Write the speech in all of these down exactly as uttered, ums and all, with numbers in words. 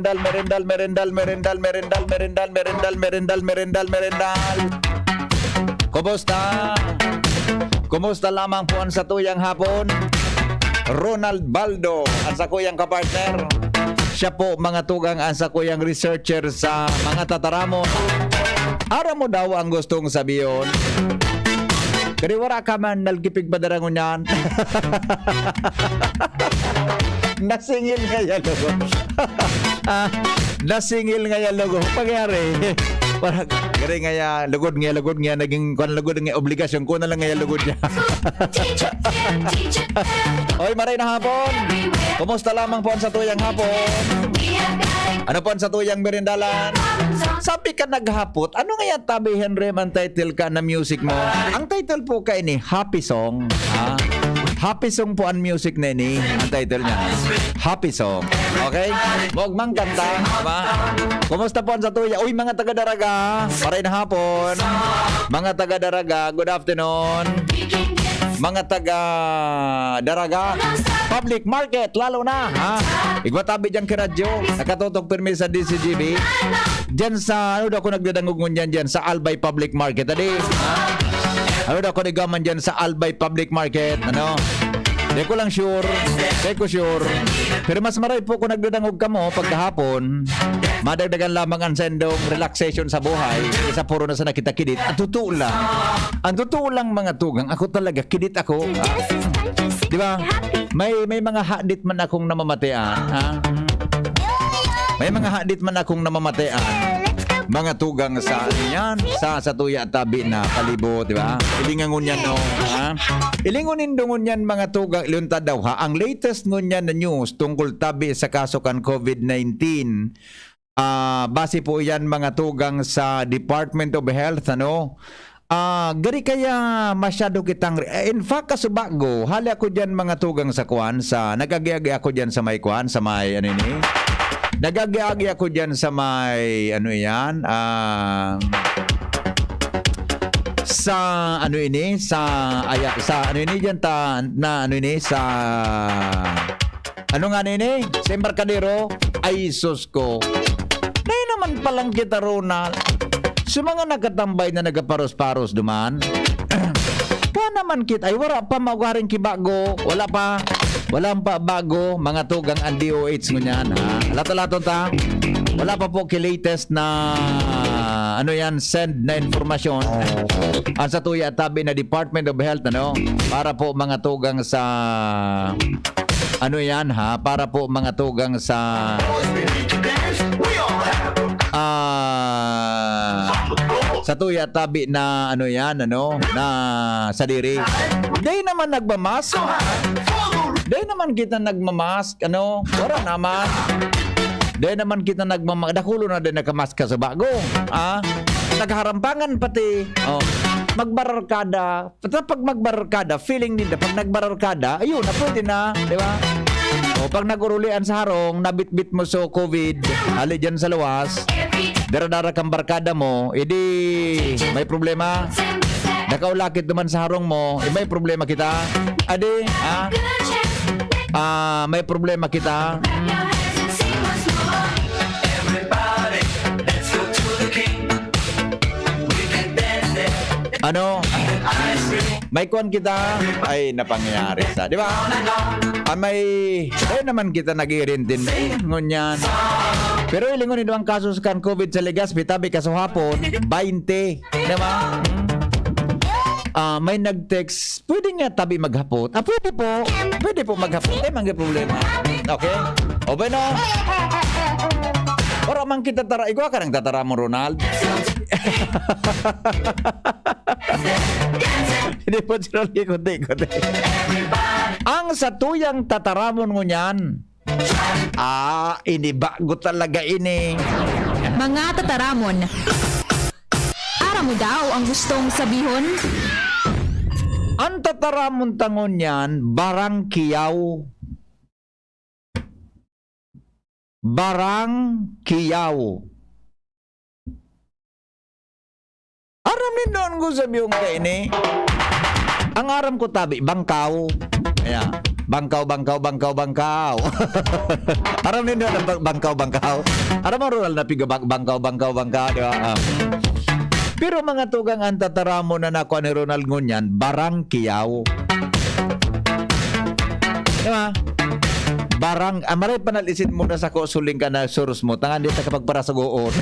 merendal, merendal, merendal, merendal, merendal, merendal, merendal, merendal, merendal, merendal. Kumusta? Kumusta lamang po ang satuyang hapon? Ronald Baldo, ang sakuyang kapartner. Siya po, mga tugang, ang sakuyang researcher sa mga tataramon. Aram mo daw ang gustong sabihon? Kadi wara ka man nalgipig padarangon yan. Nasingil nga ya lugod. Ah, nasingil nga ya lugod. Pangyari. Parang, gari nga ya, lugod nga, lugod nga, naging kwan lugod nga obligasyon ko na lang nga ya lugod niya. Oy, maray na hapon. Kumusta lamang po ang satuyang hapon? Ano po ang satuyang merindalan? Sabi ka naghapot, ano nga yan, Tabi Henry, man title ka na music mo? Ang title po ka ini, Happy Song. Ha? Happy Song po ang music na ini. Ang title niya, Happy Song. Okay? Mogmang kanta, diba? Kumusta po ang satuya? Uy, mga taga Daraga, maray na hapon. Mga taga Daraga, good afternoon. Mga taga Daraga, Public Market, lalo na, ha? Igwa tabi dyan kay radyo, nakatutok pirmi sa D C G B. Dyan sa, ano daw ako nagdadangog ngunyan dyan, sa Albay Public Market, adi, ha? Ano daw ako nigaman dyan sa Albay Public Market, ano? Di ko lang sure, di ko sure. Pero mas maray po kung nagdadangog kamo pagkahapon, madagdagan lamang ang sendong relaxation sa buhay, isa puro na sa nakita kidit. Ang totoo lang, ang totoo lang, mga tugang, ako talaga, kidit ako. Ah, di ba? May, may mga hadit man akong namamatean, ha? May mga hadit man akong namamatean. Mga tugang sa, ano yan, sa, sa tuya tabi na palibot, di ba? Ilingan ngunyan, no? Ha? Ilingon nindo ngunyan, mga tugang, ilunta daw, ha? Ang latest ngunyan na news tungkol tabi sa kaso kan COVID nineteen. Ah, base po yan, mga tugang, sa Department of Health, ano? Ah, gari kaya masyado kitang re-, eh, in fact, kasubago, hali ako diyan, mga tugang, sa kwan, sa, nag-agi-agi ako diyan sa may kwan, sa may, ano ini? Nag-agi-agi ako diyan sa may, ano yan? Ah, sa, ano ini? Sa, aya, sa, ano ini diyan, ta, na, ano ini? Sa, ano nga nini? Sa Embarcadero? Ay, sus ko. Dai naman palang kita, Ronald. Sa mga nakatambay na nagaparos-paros duman, pa naman kita, ay, wala pa maugaring kibago. Wala pa. Wala pa bago, mga tugang ang D O H ngunyan, ha? Lato-lato ta. Wala pa po ki-latest na, ano yan, send na informasyon. Ang sa tuya tabi na Department of Health, ano? Para po, mga tugang sa, ano yan, ha? Para po, mga tugang sa, ah, sa tuya tabi na, ano yan, ano? Na sadiri. Dai naman nagmamask. Dai naman kita nagmamask, ano? Wala naman. Dai naman kita nagmamask. Dakulo na din nakamask ka sa bago. Ah? Nagharampangan pati. Oh. Magbararkada. Basta pag magbararkada, feeling ninda, pag nagbararkada, ayun na, pwede na, di ba? O, pag nag-urulian sa harong, nabitbit mo sa COVID, hali dyan sa luwas, dara-dara kang barkada mo, edi may problema. Nakaulakit naman sa harong mo, eh, may problema kita. Adi, ha? Ah, may problema kita. Everybody, let's go to the king. We can dance Ano? May kwan kita, ay, napangyayari sa, di ba? Ah, may, tayo naman kita nag-iirintindi, ngunyan. Pero ilingon nito ang kaso kan COVID sa Legazpi, tabi kasuhapon, baynte, di ba? Ah, may nag-text, "Pwede nga tabi maghapot?" Ah, pwede po. Pwede po maghapot. Ay, mga problema. Okay? O, bueno. Ora man kita tara, igwa ka ng tataramon, Ronald. Hindi po, Ronald, ikuti, ikuti. Ang satuyang tataramon ngunyan. Ah, ini bago talaga ini. Mga tataramon. Aram mo daw ang gustong sabihon? Ang tataramon ta ngunyan, barangkiyaw. Barangkiyaw. Aram nindo an gusabihon kaini? Ang aram ko tabi, bangkaw. Ayan. Bangkaw, bangkaw, bangkaw, bangkaw. Aram nindo an bang-, bangkaw, bangkaw? Aram mo, Ronald, na piga bang-, bangkaw, bangkaw, bangkaw, di ba? Ah. Pero mga tugang, ang tataramon na nakuha ni Ronald ngunyan, barangkiyaw. Di ba? Barang, ah, maray panalisin mo na sa ko, suling ka na, suros mo. Tangan di ta kapagparasagoon.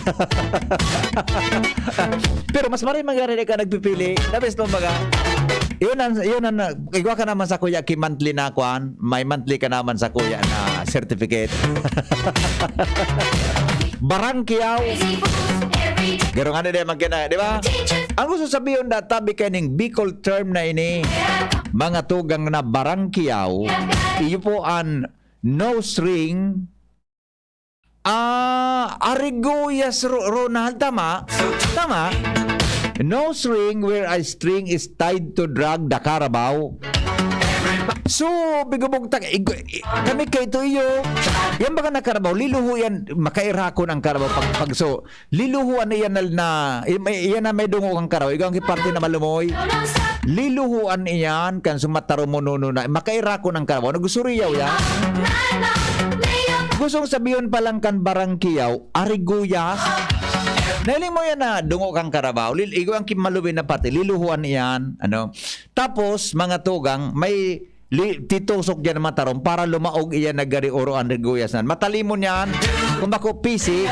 Pero mas maray mangyari di ka nagpipili. Nabis mo baga? Yun ang, yun ang, igwa ka naman sa kuya, ki monthly na kwan. May monthly ka naman sa kuya na certificate. Barangkiyaw. Garo nga na di magkina, di ba? Ang gusto sabihin na tabi kaning Bicol term na ini, mga tugang na barangkiyaw, iyo po an no string, ah, ariguyas, Ro-, Ronald, tama? Tama? No string where a string is tied to drag the carabao. So, bigubog tak, ig-, i-, kami kay ito iyo. Yan baga na carabao, liluho yan, makairakon ang carabao pag, pag so, liluhuan iyan na, na, i-, may, iyan na may dungo kang carabao, ikaw ang parte na malumoy. Liluhuan iyan, kan sumatarumonono na, makairakon ang carabao, nagusuriyaw yan. Gustong sabihin pa lang kan barangkiyaw, ariguyas. Nailing mo yan na dungo kang carabao, lil-, ikaw ang kimalubin na parte, liluhuan iyan, ano. Tapos, mga tugang, may li-, titusok diyan ang matarom para lumaog iyan na gari oro ang riguyas nan. Matalimon yan. Kung bako pisi,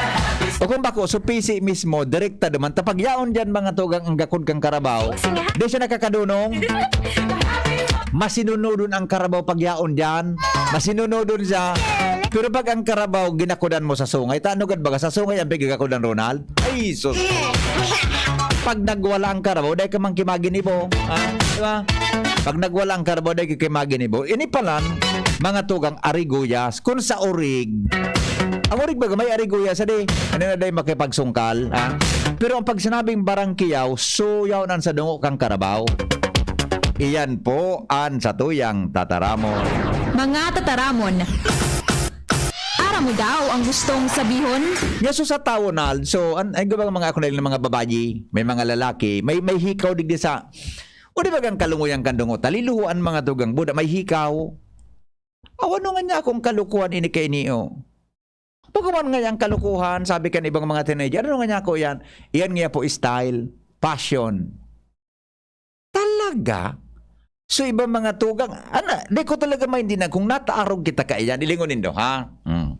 o kung bako, so pisi mismo, direkta naman. Tapag yaon diyan, mga tugang, ang gakod kang carabao. Di siya nakakadunong. Masinunodon ang carabao pag yaon diyan. Masinunodon siya. Pero pag ang carabao, ginakodan mo sa sungay, tanugad baga sa sungay ang pigigakodan, Ronald? Ay, sus. Pag nagwala ang carabao, dahil ka mang kimaginibo. Ah, di ba? Pag nagwala ang carabao, dahil ka kimaginibo. Ini palan, mga tugang ariguyas. Kung sa orig, ang orig baga may ariguyas, adi. Ano na dahil makipagsungkal? Ah? Pero ang pagsinabing barangkiyaw, suyaw nan sa dungo kang carabao. Iyan po an satuyang tataramon. Mga tataramon. Aram mo daw ang gustong sabihon? Yes, so sa tawo na, so, an-, ay, gabang mga ako na yung mga babayi, may mga lalaki, may, may hikaw digdi sa, o di ba kang kalungoyan kang dungo, taliluho an mga tugang buda, may hikaw. Aw, ano nga niya akong kalukuhan ini kay niyo? Pagkaman nga yung kalukuhan, sabi kan ibang mga teenager, ano nga niya ako yan? Iyan nga po style, fashion. Talaga? So, ibang mga tugang, ana, di ko talaga maintindihan kung nataarog kita kaiyan. Ilingon nindo, ha? Hmm.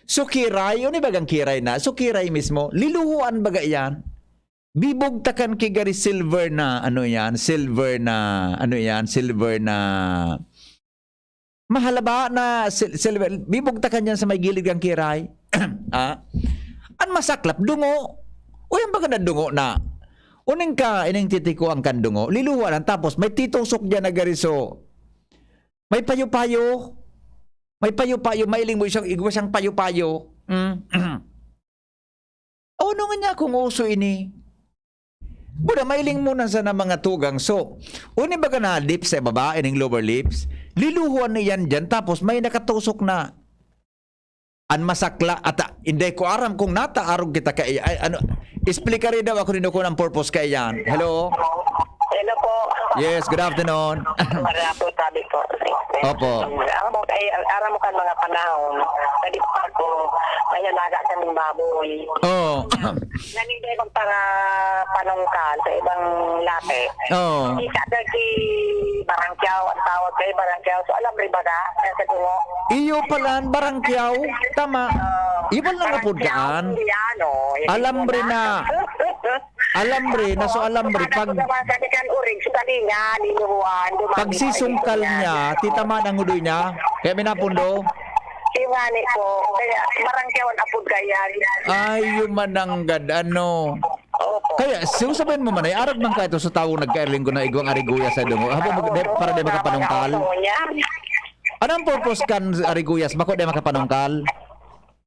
So, kiray, yun ibagang kiray na. So, kiray mismo, liluhuan baga iyan. Bibugtakan ki gari silver na, ano yan, silver na, ano yan, silver na, mahalaba na sil-, silver, bibugtakan yan sa may gilid ng kiray. Ah? An masaklap, dungo. O yan baga na dungo na. Uning ka, ining titiko ang kandungo, liluwa lang, tapos may titusok dyan na gariso. May payo-payo. May payo-payo, mailing mo isang, igwa siyang payo-payo. Mm. O, ano nga niya kung uso ini? Buda, mailing mo na sana mga tugang. So, uni baga na lips sa baba, ining lower lips, liluhuan na yan dyan, tapos may nakatusok na. An masakla, ata, hindi ko aram kung nataarog kita kay, ay, ano, explica rin daw ako nino kung ang purpose kay yan. Hello? Hello po. Yes, good afternoon. Wala po, sabi po. Opo. Aram mo, ay, aram mo kan mga panahon, pwede pa ako, may alaga kaming baboy. Oh. Naning tayo magpara panungkal sa ibang lahi. Oh. Isa ka si Barangkiao, ang tawag kay Barangkiao. So, alam rin ba ka? Kaya sa tungo. Iyo palan, Barangkiao. Tama. Iyo palan nga pud kaan. Yan, oh. Yan Alam mo rin na. Alam rin na, so alam rin. Pag, Naman sa kan urig, sa talinga, linuhuan, dumami pag sisungkal niya, titamaan ang udoy niya. Kaya minapundo. Yung ngani po, kaya Barangkiao ang apod kaya. Ay, yung mananggad, ano. Opo. Kaya, so sabihin mo man, ay arag man ka ito sa tawo nagkailing ko na igwang ariguya sa dungo. Habo, mag, de, para di makapanungkal. Oo, niya. Anong purpose kan ariguyas? Bako di makapanungkal?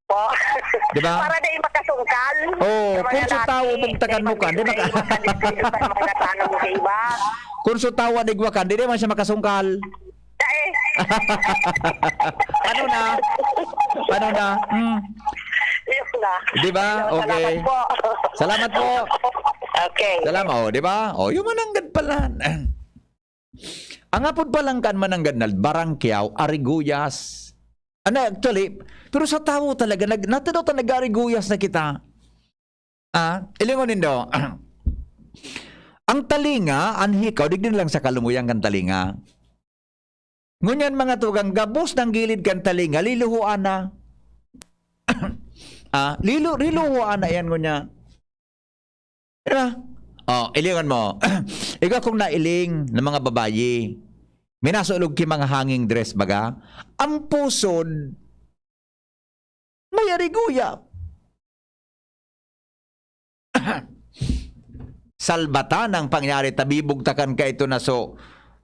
Po. Di ba? Para di makasungkal. Oo, Sa mga kung sa lalaki, tao, bugtakan mo ka, di maka- makadiskubre, makadiskubre, makadiskubre, makadiskubre, sa iba. Kung sa tawa, digwa ka, di naman siya makasungkal. Eh, Ano na? Ano na? Hmm. Yun na. Di ba? Salamat Okay. po. Salamat po. Okay. Salamat. Oh, di ba? Oh, yung mananggad pala. Ang apod palang kan mananggad na Barangkiao, Ariguyas. Ano, actually, pero sa tawo talaga, nag, natanaw ta nag-ariguyas na kita. Ah, ilingon nindo. Ang talinga, ang hikaw, digdi na lang sa kalumuyan kan talinga. Ngunyan, mga tugang, gabos ng gilid kan talinga, liluhuan na. Ah, lilu, liluhuan na yan, ngunyan. Di ba? Oh, ilingon mo. Ikaw kung nailing ng mga babayi, minasulog ki mga hanging dress baga, ang pusod, may ariguya. Salbatan ang pangyari, tabibugtakan ka ito na so,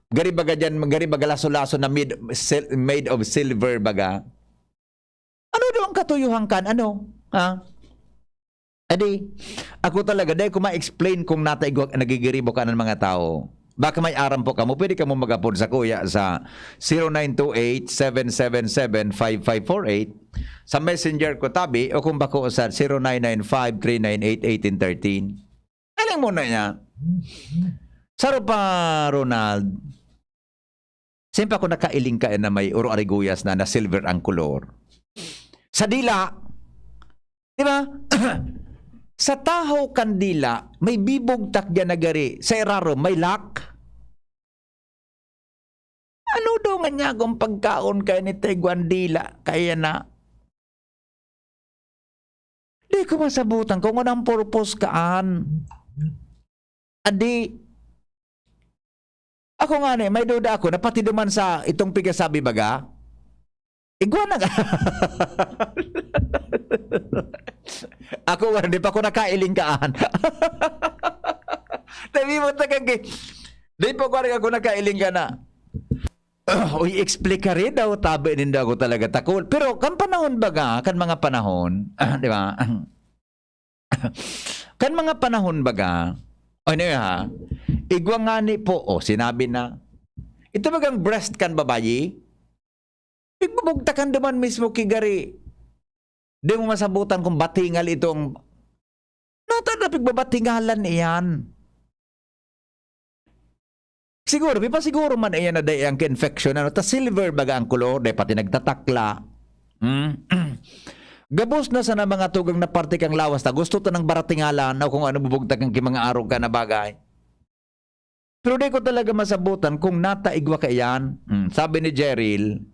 gari baga dyan, gari baga laso-laso na made, sil- made of silver baga. Ano daw ang katuyuhan kan? Ano? Ha? Adi, ako talaga, dahil ko ma-explain kung nata igwa, nagigiribo ka ng mga tao. Baka may aram po kamo, pwede kamo mag-apod sa kuya sa zero nine two eight, seven seven seven, five five four eight. Sa messenger ko, tabi, o kung bako sa zero nine nine five, three nine eight, eighteen thirteen. Aling mo na niya. Saro pa, Ronald. Siyempre ako nakailing ka na may oro ariguyas na, na silver ang kolor. Sa dila, di ba? Sa tahaw kan dila, may bibugtak dyan na gari. Sa irarom, may lock. Ano daw nga niya kung pagkaon kaya ni Tiguan dila? Kaya na. Di ko masabutan kung anong purpose kaan. Adi, ako nga ni, may duda ako, na pati duman sa itong pigasabi baga, igwa na nga. Ako nga, di pa ko nakailing kaan. Tabi mo, tagang ki-, di pa ko, ako nakailing ka na. Uy, explica rin daw, tabi ninda ako talaga, takol. Pero kan panahon baga, kan mga panahon, di ba? Kan mga panahon baga, ano yun ha? Igwa nga ni po, oh, sinabi na. Ito bagang breast kan babayi? Igbubugtakan duman mismo kigari. Di mo masabutan kung batingal itong nata na pigbabatingalan iyan. Siguro, may pa siguro man iyan na dai ang infection, ano, ta silver baga ang kolor, dai pati nagtatakla. Hmm? Gabos na sana mga tugang na parte kang lawas ta gusto ta nang baratingalan o kung ano bubugtakan ki mga arog ka na bagay. Pero di ko talaga masabutan kung nata igwa ka iyan. Hmm, sabi ni Jeril,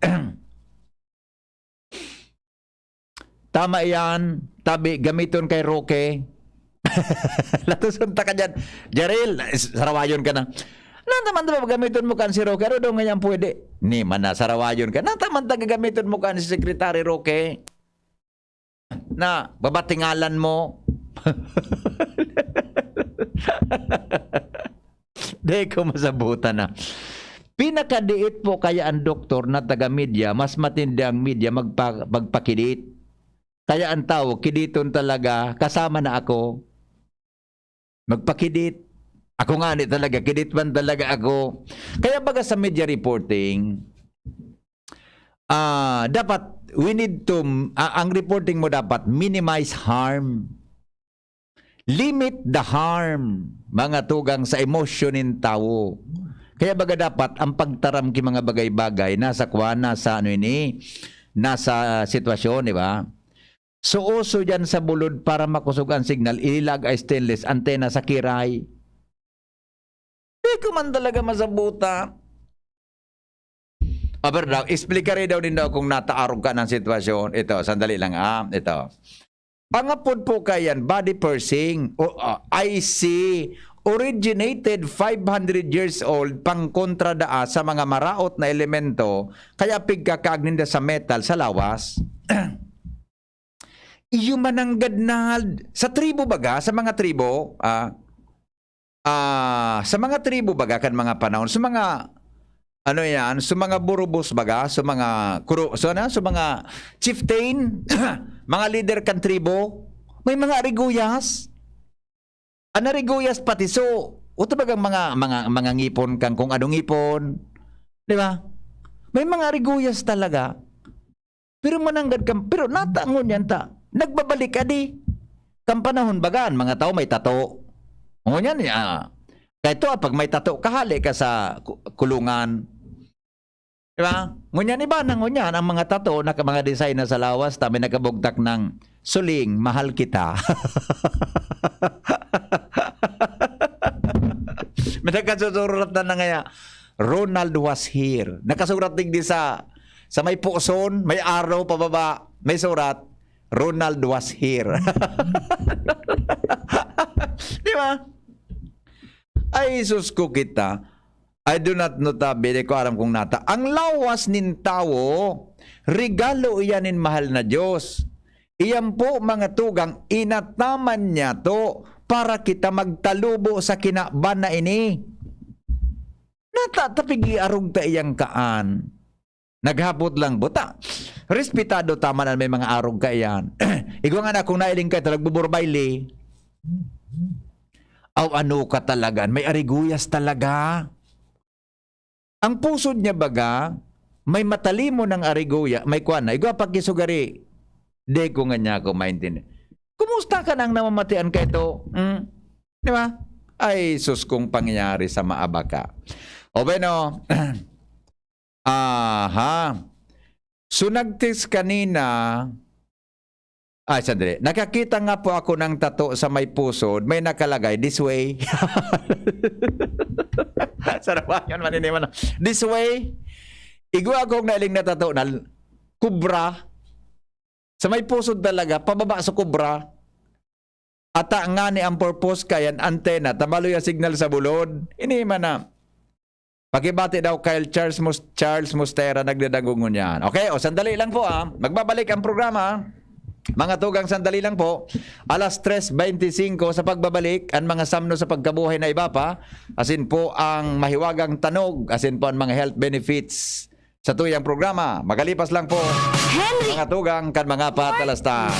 tama iyan, tabi, gamiton kay Roque. Latuson ta ka dyan. Jeril, sarawayon ka na. Nataman ta gamiton mo kan si Roque? Ano daw ngayon pwede? Ni man na, sarawayon ka. Nataman ta gamiton mo kan si Secretary Roque? Na, babatingalan mo? Di ko masabutan na. Pinakadiit po kaya ang doktor na taga-media, mas matindi ang media magpa, magpakidit. Kaya ang tao, kiditon talaga, kasama na ako. Magpakidit. Ako nga ni talaga, kidit man talaga ako. Kaya baga sa media reporting, ah, dapat, we need to, ah, ang reporting mo dapat, minimize harm. Limit the harm, mga tugang sa emosyon ng tao. Kaya baga dapat ang pagtaram ki mga bagay-bagay nasa kuwan, nasa ano ini, nasa sitwasyon, di ba? So, uso dyan sa bulod para makosog ang signal, ililag ay stainless antenna sa kiray. Di ko man talaga masabuta. Aber daw, explikari daw nindo kung nataarog ka ng sitwasyon. Ito, sandali lang, ah. Ito. Ang apod po kayan, body piercing, o, ah, I C, originated five hundred years old, pangkontra daa sa mga maraot na elemento, kaya pigkakaag ninda sa metal sa lawas. Iyo mananggad na sa tribo baga, sa mga tribo, ah, ah, sa mga tribo baga kan mga panahon, sa mga, ano yan, sa mga burubos baga, sa mga kuro-, so ano, sa mga chieftain, mga leader kan tribo, may mga ariguyas. An ariguyas pati so, o tabagang mga, mga, mga ngipon kan kung anong ngipon. Di ba? May mga ariguyas talaga. Pero mananggad kan, pero nata ngunyan ta, nagbabalik adi. Kan panahon baga, an mga tao may tato. Ngunyan, ah, kaya ito, ah, pag may tato, kahali ka sa ku-, kulungan. Di ba? Ngunyan, iba na ngunyan, ang mga tato, na mga design na sa lawas, ta, may nakabugtak ng suling, mahal kita. May nagkasusurat na na ngaya, Ronald was here. Nakasurat digdi sa, sa may puson, may araw pababa, may surat, "Ronald was here." Di ba? Ay, sus ko kita. I do not know, tabi, di ko aram kung nata. Ang lawas nin tawo, regalo iyan nin mahal na Diyos. Iyan po, mga tugang, inataman niya to para kita magtalubo sa kinaban na ini. Nata, tapig iarog ta iyang kaan. Naghapot lang buta. Respetado ta man an may mga arog kaiyan. Igwa nga na, kung nailing ka ito, nagbuburbayli. Aw, ano ka talaga? May ariguyas talaga. Ang pusod niya baga, may matalimo ng ariguya, may kwan na. Igwa pagkisugari, di ko nga niya ako maintindihan. Kumusta ka nang namamatian ka ito? Hmm? Di ba? Ay, sus, kung pangyari sa maabaka. O bueno, aha. So, nag-text kanina, ay, sandali. Nakakita nga po ako ng tato sa may pusod. May nakalagay, "This way." Sarabayan, maniniman. "This way." Igwa akong nailing na tato na kubra. Sa may pusod talaga, pababa sa kubra. Ata ngani ang purpose kaya an antenna, tabalo yung signal sa bulod. Ini man na. Pakibati daw kay Charles Mus-, Charles Mustera nagdadagong ngunyan. Okay, o sandali lang po, ah. Magbabalik ang programa. Mga tugang, sandali lang po. Alas tres veinticinco sa pagbabalik, ang mga samno sa pagkabuhay na iba pa, asin po ang mahiwagang tanog, asin po ang mga health benefits sa tuyang programa. Magalipas lang po, Henry, mga tugang kan mga patalastas.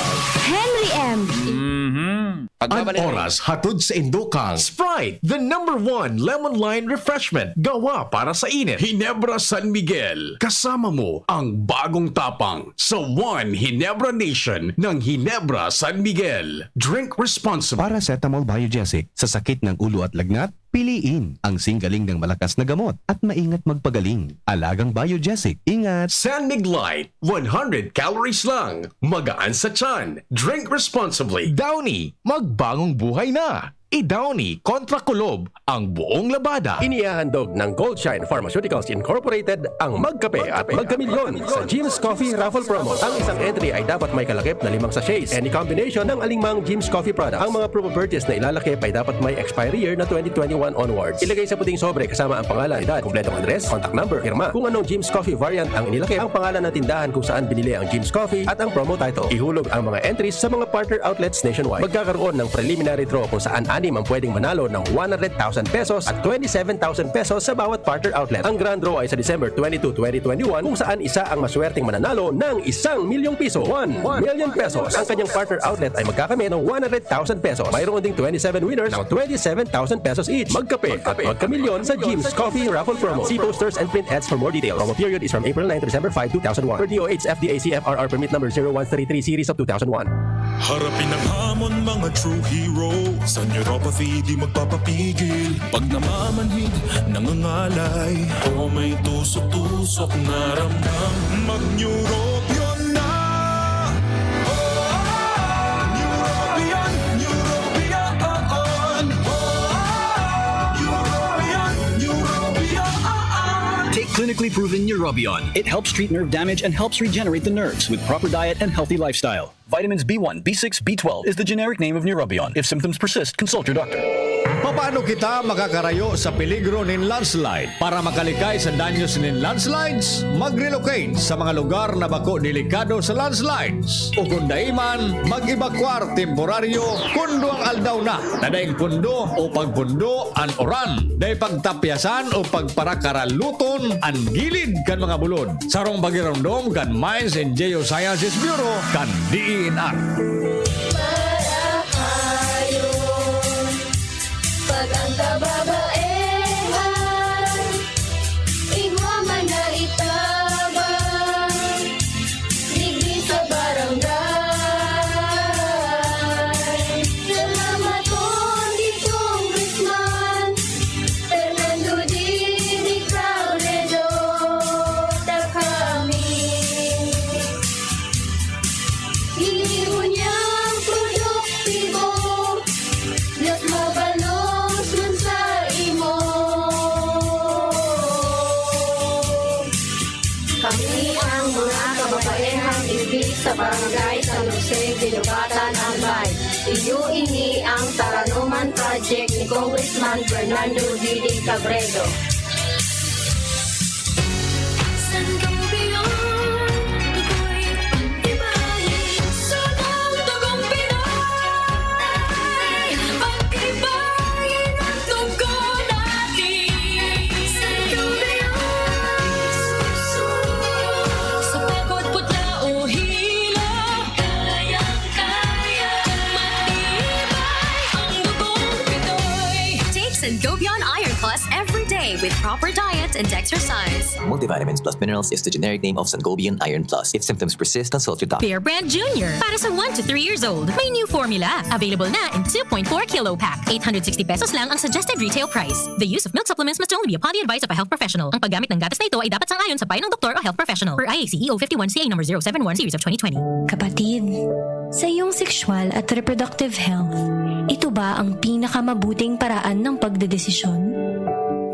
Henry M. Mhm. An Pagbabalik. oras hatod sa indukang Sprite, the number one lemon lime refreshment. Gawa para sa init. Ginebra San Miguel. Kasama mo ang bagong tapang sa One Ginebra Nation ng Ginebra San Miguel. Drink responsibly. Paracetamol Biogesic. Sa sakit ng ulo at lagnat, piliin ang singgaling ng malakas na gamot at maingat magpagaling. Alagang Biogesic. Ingat! San Mig Light, one hundred calories lang. Magaan sa tiyan. Drink responsibly. Downy, magbagong buhay na. I-Downy kontra kulob ang buong labada. Inihahandog ng Goldshine Pharmaceuticals Incorporated ang Magkape at Magkamilyon sa Jim's Coffee Raffle Promo. Ang isang entry ay dapat may kalakip na limang sachets. Any combination ng alingmang Jim's Coffee product. Ang mga proof of purchase na ilalakip ay dapat may expiry year na twenty twenty-one onwards. Ilagay sa puting sobre kasama ang pangalan, edad, kompletong address, contact number, pirma. Kung anong Jim's Coffee variant ang inilakip, ang pangalan ng tindahan kung saan binili ang Jim's Coffee at ang promo title. Ihulog ang mga entries sa mga partner outlets nationwide. Magkakaroon ng preliminary draw kung saan anim ang pwedeng manalo ng one hundred thousand pesos at twenty-seven thousand pesos sa bawat partner outlet. Ang grand draw ay sa December twenty-two, twenty twenty-one, kung saan isa ang maswerteng mananalo ng isang milyong piso. One million pesos. Ang kanyang partner outlet ay magkakamit ng one hundred thousand pesos. Mayroon ding twenty-seven winners ng twenty-seven thousand pesos each. Magkape at magkamilyon sa Jim's Coffee Raffle Promo. See posters and print ads for more details. Promo period is from April nine to December five, two thousand one. Per D O H F D A C F R R permit number zero one three three series of two thousand one. Harapin ang hamon, mga true hero. Sa neuropathy, di magpapapigil. Pag namamanhid, nangangalay, o may tusok-tusok na ramdam, mag-Neurobion na! Neurobion, Neurobion, Neurobion, Neurobion. Take clinically proven Neurobion. It helps treat nerve damage and helps regenerate the nerves with proper diet and healthy lifestyle. Vitamins B one, B six, B twelve is the generic name of Neurobion. If symptoms persist, consult your doctor. Paano kita makakarayo sa peligro nin landslide? Para makalikay sa danyos nin landslides, mag-relocate sa mga lugar na bako delikado sa landslides. O kung dai man, mag-ebakwar temporaryo kun duwang aldaw na na daing pundo o pagpundo an uran. Dai pagtapyasan o pagparakaraluton an gilid kan mga bulod. Sarong pagiromdom kan Mines and Geosciences Bureau kan D E N R. Marahayon, pag ang kababaehan, igwa man na itabang, digdi sa barangay. Salamat, Congressman. Fernando Didi Cabredo, ta kami. Ini unyang produktibo, mas mabalos man sa imo. Kami ang mga kababaehang igdi sa Barangay San Jose, Guinobatan, Albay. Iyo ini ang Taranoman Project ni Congressman Fernando Didi Cabredo. San Gobion, ako'y pagtibayin sa tugong Pinoy. Pagtibayin ang dugo natin. San Gobion, sa pagod, putla o hilo, kayang-kaya, matibay ang dugong Pinoy. Take Sangobion Iron Plus every day with proper diet and exercise. Multivitamins plus minerals is the generic name of Sangobion Iron Plus. If symptoms persist, consult your doctor. Bear Brand Junior, para sa one to three years old. May new formula. Available na in two point four kilo pack. Eight hundred sixty pesos lang ang suggested retail price. The use of milk supplements must only be upon the advice of a health professional. Ang paggamit ng gatas na ito ay dapat sang-ayon sa payo ng doktor o health professional. Per I A C E O fifty-one C A number zero seven one series of twenty twenty. Kapatid, sa iyong sexual at reproductive health, ito ba ang pinakamabuting paraan ng pagdedesisyon?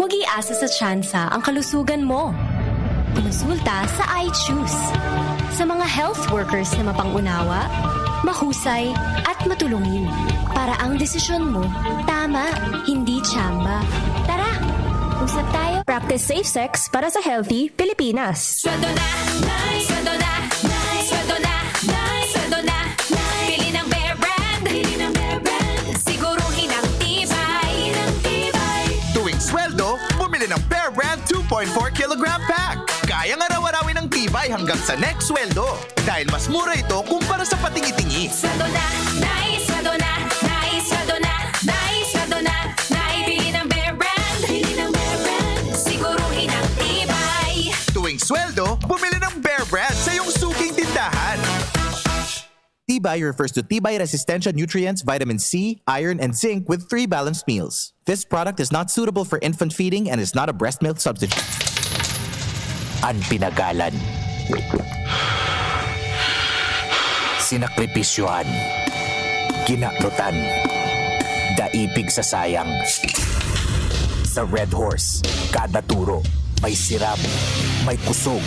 Huwag iasa sa tsansa ang kalusugan mo. Kumonsulta sa I Choose. Sa mga health workers na mapang-unawa, mahusay, at matulungin. Para ang desisyon mo, tama, hindi tsamba. Tara, usap tayo. Practice safe sex para sa healthy Pilipinas. Sweldo na, Nay! Sweldo na, Nay! Sweldo na, Nay! Sweldo na, Nay! Pili ng Bear Brand! Pili ng Bear Brand! Siguruhin ang tibay! Ang tibay! Tuwing sweldo, bumili ng Bear Brand two point four kilogram pack. Kayang araw-arawin ang tibay hanggang sa next sweldo. Dahil mas mura ito kumpara sa patingi-tingi. Sweldo na, Nay! Sweldo na, Nay! Sweldo na, Nay! Sweldo na, Nay! Pili ng Bear Brand! Pili ng Bear Brand! Siguruhin ang tibay! Tuwing sweldo, bumili ng Bear Brand sa iyong suking tindahan. Tibay refers to tibay resistensya nutrients, vitamin C, iron, and zinc with three balanced meals. This product is not suitable for infant feeding and is not a breast milk substitute. An pinagalan, sinakripisyohan, kinaknutan, dai pigsasayang. Sa Red Horse, kada turo may sirab, may kusog,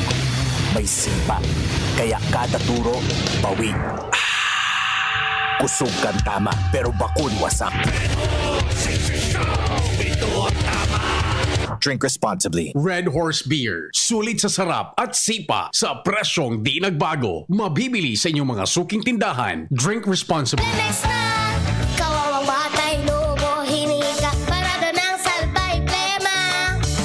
may sipa. Kaya kada turo, bawi. Kusog kan tama, pero bakun wasak. Drink responsibly. Red Horse Beer. Sulit sa sarap at sipa sa presyong di nagbago. Mabibili sa inyong mga suking tindahan. Drink responsibly. Lemex na! Kawawang batay, lobo, hinika, parado ng salbay, plema.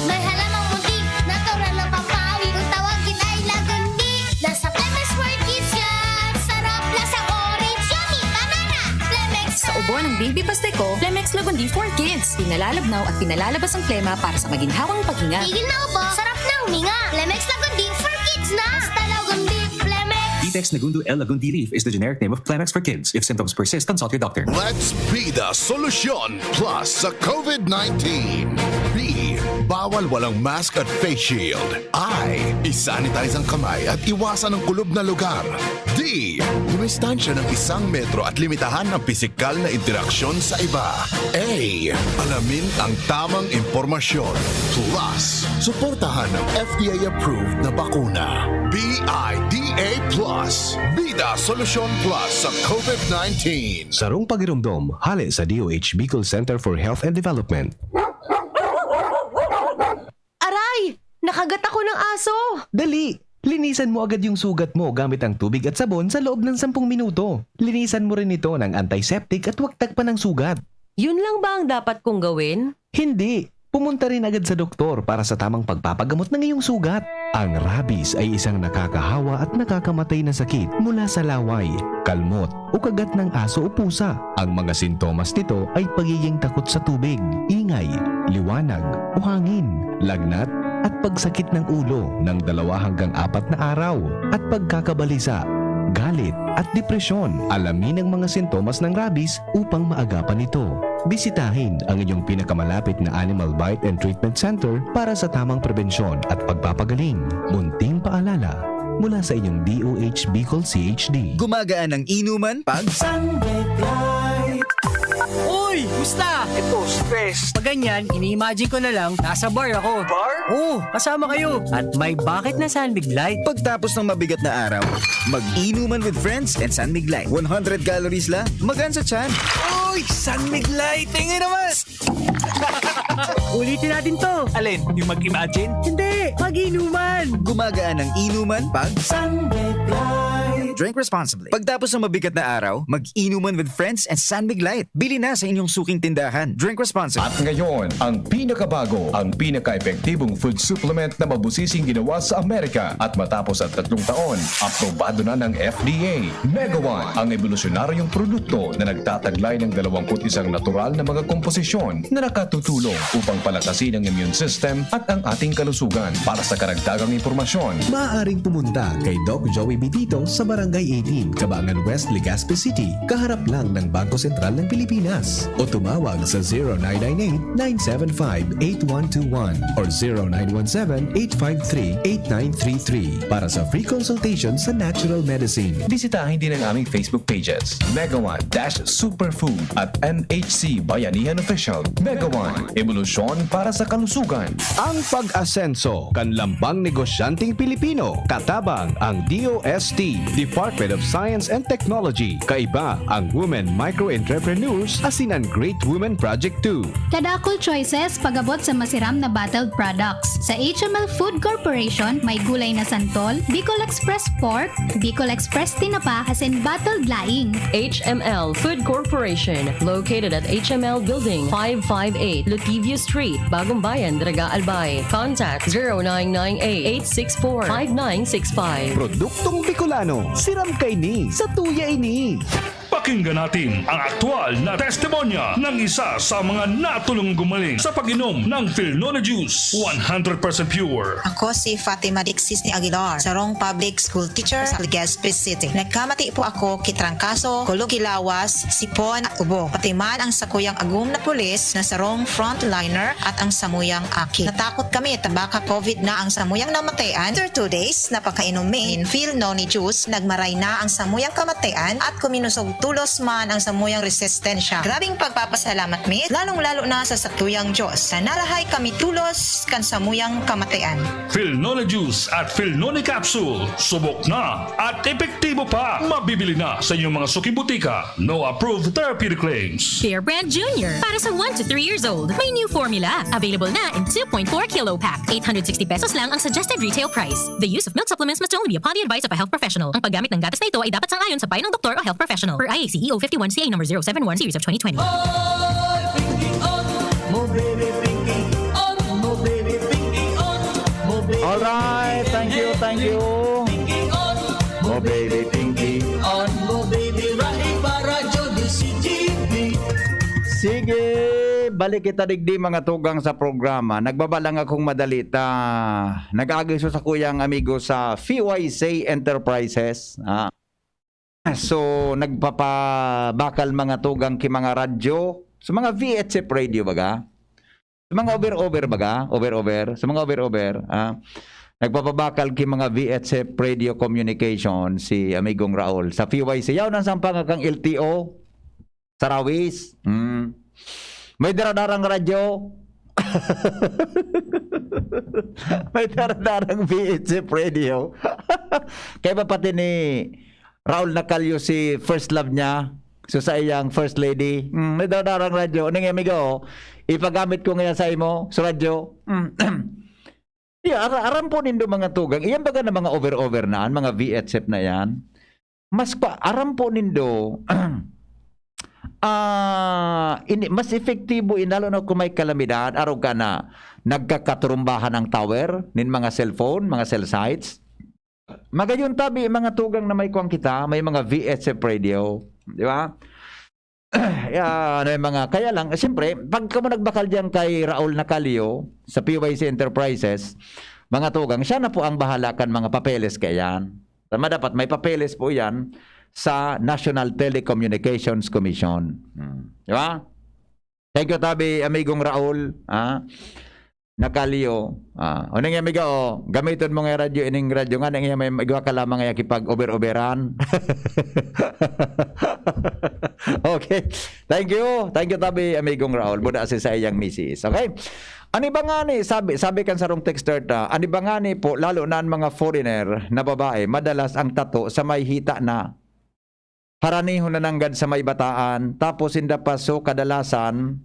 May halamang muntik, natural na pampawi. Kung tawag kita'y lagundi, nasa Lemex for Kids yan. Sarap, lasang orange, yummy, banana. Lemex Sa ubo ng baby paste ko, Lemex Lagundi for Kids. Pinalalabnaw at pinalalabas ang plema para sa maginhawang paghinga. Tigil na ubo, sarap na huminga. Lemex Lagundi for Kids na. Basta Lagundi, Lemex. Text Negundo L Lagundi leaf is the generic name of Kleenex for kids. If symptoms persist, consult your doctor. Let's be the solution plus sa COVID nineteen. B, bawal walang mask at face shield. I, isanitize ang kamay at iwasan ang kulob na lugar. D, dumistansya ng isang metro at limitahan ang pisikal na interaksyon sa iba. A, alamin ang tamang impormasyon. Plus, suportahan ng F D A-approved na bakuna. B I D A plus. Bida Solusyon Plus sa COVID nineteen. Sarong pagiromdom, hale sa D O H Bicol Center for Health and Development. Aray! Nakagat ako ng aso! Dali! Linisan mo agad yung sugat mo gamit ang tubig at sabon sa loob ng sampung minuto. Linisan mo rin ito ng antiseptic at huwag tagpan ng sugat. Yun lang ba ang dapat kong gawin? Hindi! Pumunta rin agad sa doktor para sa tamang pagpapagamot ng iyong sugat. Ang rabies ay isang nakakahawa at nakakamatay na sakit mula sa laway, kalmot, o kagat ng aso o pusa. Ang mga sintomas nito ay pagiging takot sa tubig, ingay, liwanag, o hangin, lagnat, at pagsakit ng ulo ng dalawa hanggang apat na araw, at pagkakabalisa, galit, at depresyon. Alamin ang mga sintomas ng rabies upang maagapan ito. Bisitahin ang inyong pinakamalapit na Animal Bite and Treatment Center para sa tamang prebensyon at pagpapagaling. Munting paalala mula sa inyong D O H Bicol C H D. Gumagaan ang inuman pag Sunbet Light. Uy! Musta? Ito, stress. Pag ganyan, ini-imagine ko na lang, nasa bar ako. Bar? Oo, kasama kayo. At may bucket na San Mig Light. Pagtapos ng mabigat na araw, mag-inuman with friends and San Mig Light. One hundred calories lang, magaan sa tiyan. Uy! San Mig Light! Tingin naman! Ulitin natin to. Alin? Yung mag-imagine? Hindi, mag-inuman. Gumagaan ang inuman pag Sunbet Light. Drink responsibly. Pagtapos ng mabigat na araw, mag-inuman with friends and San Mig Light. Bili na sa inyong suking tindahan. Drink responsibly. At ngayon, ang pinakabago, ang pinaka-epektibong food supplement na mabusising ginawa sa Amerika. At matapos ang tatlong taon, aprobado na ng F D A. Megawan, ang ebolusyonaryong produkto na nagtataglay ng dalawampu't isang natural na mga komposisyon na nakatutulong upang palakasin ang immune system at ang ating kalusugan. Para sa karagdagang impormasyon, Maaaring pumunta kay Doc Joey Bitito sa Barangay eighteen, Kabangan West, Legazpi City, kaharap lang ng Bangko Sentral ng Pilipinas. O tumawag sa zero nine nine eight, nine seven five, eight one two one or zero nine one seven, eight five three, eight nine three three para sa free consultation sa natural medicine. Bisitahin din ang aming Facebook pages, Megawan dash Superfood at M H C Bayanihan Official. Megawan, ebolusyon para sa kalusugan. Ang pag-asenso kan lambang negosyanteng Pilipino, katabang ang D O S T, Department of Science and Technology. Kaiba ang Women Micro Entrepreneurs asin an Great Women Project two. Kadakul choices pag-abot sa masiram na bottled products. Sa H M L Food Corporation, may gulay na santol, Bicol Express Pork, Bicol Express Tinapa, asin bottled laing. H M L Food Corporation, located at H M L Building, five five eight, Lotivio Street, Bagong Bayan, Daraga, Albay. Contact zero nine nine eight, eight six four, five nine six five. Produktong Bicolano, siram kaini, satuya ini. Pakinggan natin ang aktual na testimonya ng isa sa mga natulong gumaling sa pag-inom ng Filnone Juice. One hundred percent pure. Ako si Fatima Dixis ni Aguilar, sarong public school teacher sa Legazpi City. Nagkamati po ako ki trangkaso, kulog ki lawas, sipon, ubo. Pati man ang sakuyang agom na pulis na sarong frontliner at ang samuyang aki. Natakot kami ta baka COVID na ang samuyang namatayan. After two days na pagkainom mi nin Filnone Juice, nagmaray na ang samuyang kamatayan at kuminusog tulos man ang samuyang resistensya. Grabing pagpapasalamat mi, lalong-lalo na sa satuyang Diyos, na narahay kami tulos kan samuyang kamatayan. Filnone Juice at Filnone Capsule, subok na at epektibo pa. Mabibili na sa inyong mga suking butika. No approved therapeutic claims. Bear Brand Junior, para sa one to three years old. May new formula. Available na in two point four kilo pack. Eight hundred sixty pesos lang ang suggested retail price. The use of milk supplements must only be upon the advice of a health professional. Ang paggamit ng gatas na ito ay dapat sang-ayon sa payo ng doktor o health professional. Per I A C E O fifty-one C A number zero seven one series of twenty twenty. Mo baby pinky on, mo baby pinky on, mo baby Alright, thank you, thank you. Pinky on, Mo baby pinky. On, mo baby rahi para jodi si G B. Sige, Balik kita digdi, mga tugang, sa programa. Nagbaba lang akong madali ta. Nag-agi sa sakuyang amigo sa P Y C Enterprises. Ah. So, nagpapabakal, mga tugang, ki mga radyo. Sa mga V H F radio, baga? Sa mga over-over, baga? Over-over. Sa mga over-over, ah, nagpapabakal ki mga V H F radio communication si Amigong Raul. Sa P Y C, yaw nang sampanga kang L T O, Sarawis. Mm. May daradarang radyo. May daradarang V H F radio. Kaya ba pati ni Raul Nacalio si first love niya? So, sa iyang first lady, mm, may daradarang radyo. Ano nga, amigo? Ipagamit ko ngayon sa imo, sa radyo. Mm. Yeah, ara-, aram po nindo, mga tugang. Iyan baga na mga over-over na, an mga V H F na yan. Mas pa, aram po nindo, ah, ini, mas epektibo in, lalo na kung may kalamidad, arog ka na nagkakaturumbahan ang tower nin mga cellphone, mga cell sites. Magayon tabi, mga tugang, na may kuwan kita, may mga V H F radio, di ba? Ah, ano yung mga, kaya lang, siyempre, pag kamo nagbakal diyan kay Raul Nacalio sa P Y C Enterprises, mga tugang, siya na po ang bahala kan mga papeles kaya yan. Tama, dapat may papeles po yan sa National Telecommunications Commission. Hmm. Di ba? Thank you, tabi, amigong Raul. Ah, Nacalio. Ah, unang yan, amiga, oh, gamiton mo nga radyo, ining radyo nga, nang iya may igwa ka lamang nga kipag-over-overan. Okay. Thank you. Thank you, tabi, amigong Raul. Buda si sa iyang misis. Okay? Ano ba nga ni, sabi, sabi kan sarong texter ta, ano ba nga ni po, lalo na ang mga foreigner na babae, madalas ang tato sa may hita na. Haranihon na nanggad sa may bataan, tapos sinda pa, so kadalasan,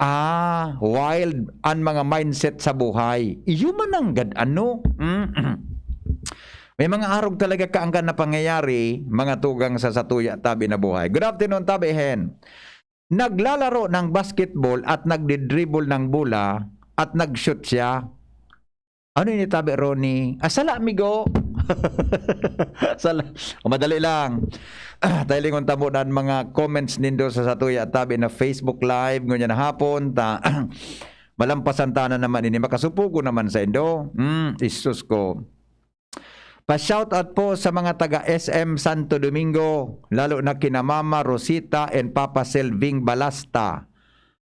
ah, wild an mga mindset sa buhay. Iyo man nanggad, ano? Mm. May mga arog talaga kaangkan na pangyayari, mga tugang, sa satuya tabi na buhay. Good afternoon, tabi, hen. Naglalaro ng basketball at nagdidribble ng bola at nag-shoot siya. Ano ini, tabi, Ronnie? Ah, sala, amigo. Sala. O, madali lang. Ah, tayo lingon tamo na ang mga comments nindo sa satuya tabi na Facebook Live, ngunyan na hapon, ta, malampasan ta na naman ini. Makasupugo naman sa indo. Hmm, isus ko. Pa-shoutout po sa mga taga S M Santo Domingo, lalo na kina Mama Rosita and Papa Selving Balasta.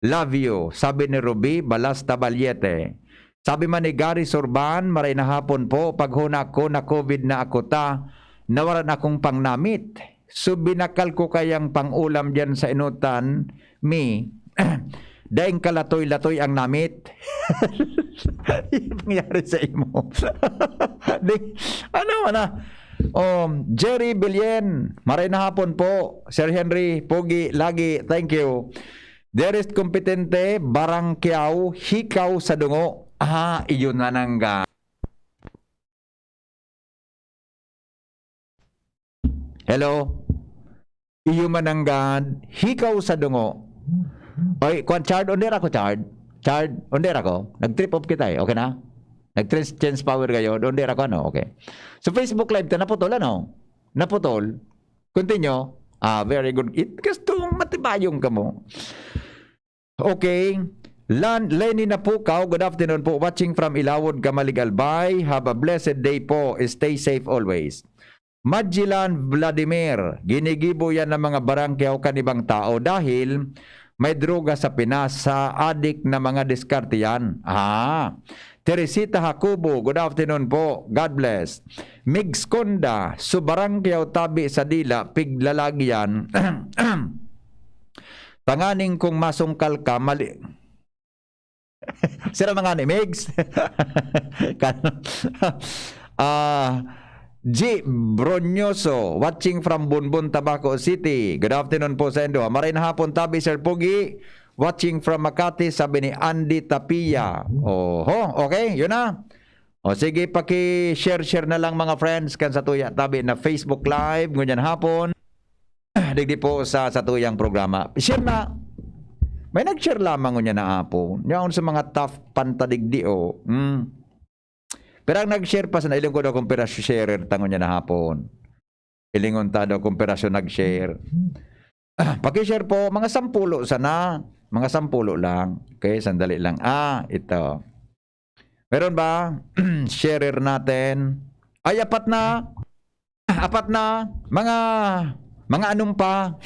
"Love you," sabi ni Ruby Balasta Ballete. Sabi man ni Gary Sorban, "Maray na hapon po, paghona ko na-covid na ako ta, nawaran akong pangnamit. So, binakal ko kayang pang-ulam diyan sa inutan mi, daing kalatoy-latoy ang namit." Pangyari sa imo. Di, ano man na? Um, Jerry Bilyen, maray na hapon po. Sir Henry, pogi lagi. Thank you. Dearest Kompetente, Barangkiao, hikaw sa dungo. Ah, iyon na nangga. Hello? Iyo mananggad, hikaw sa dungo. Oy, kwan, Chard, under ako, Chard. Chard, under ako. Nag-trip off kita eh. Okay na? Nag-change power kayo. Under ako, ano? Okay. So, Facebook Live ta, naputol, ano? Naputol. Continue. Ah, very good. It, gusto mong matibayong ka mo. Okay. Lan-, Lenny Napukaw, good afternoon po. Watching from Ilawod, Camalig, Albay. Have a blessed day po. Stay safe always. Magellan Vladimir, ginigibo yan ng mga barangkiyaw kan ibang tao dahil may droga sa Pinas, sa adik na mga diskarte yan. Ah. Teresita Jacobo, good afternoon po. God bless. Migs Conda, so barangkiyaw tabi sa dila, piglalagyan. Tanganing kung masungkal ka, mali-, Sira mga ni Migs. Kan-, ah, G Bronyoso, watching from Bonbon, Tabaco City. Good afternoon po sa indo. Maray na hapon, tabi, Sir Pogi. Watching from Makati, sabi ni Andy Tapia. Oho, okay, yun na. O sige, paki-share-share na lang, mga friends, kan satuya tabi na Facebook Live ngunyan hapon. Digdi po sa satuyang programa. Share na. May nag-share lamang ngunyan na hapon. Yaon sa mga tough pantadigdi, oh. Mm. Pero ang nag-share pa sana, iling ko daw kung pira sharer ta ngunyan na hapon. Ilingon ta daw kung pira siya nag-share. Ah, paki-share po, mga sampulo sana. Mga sampulo lang. Okay, sandali lang. Ah, ito. Meron ba? Sharer natin. Ay, apat na. Apat na. Mga, mga anong pa?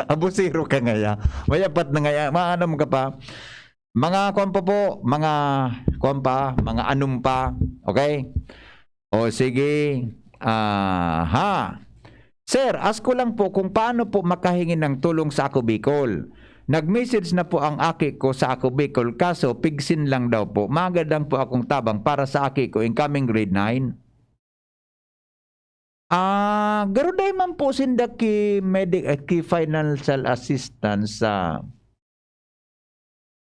Abusero ka ngaya. May apat na ngaya. Mga anong ka pa? Mga kwan pa po. Mga kwan pa. Mga anong pa. Okay? O sige. Aha. Sir, ask ko lang po kung paano po makahingi ng tulong sa Ako Bicol. Nag-message na po ang aki ko sa Ako Bicol, kaso pigsin lang daw po. Magad lang po akong tabang para sa aki ko incoming grade nine. Ah, garo dai man po sinda ki medi-, eh, ki financial assistance sa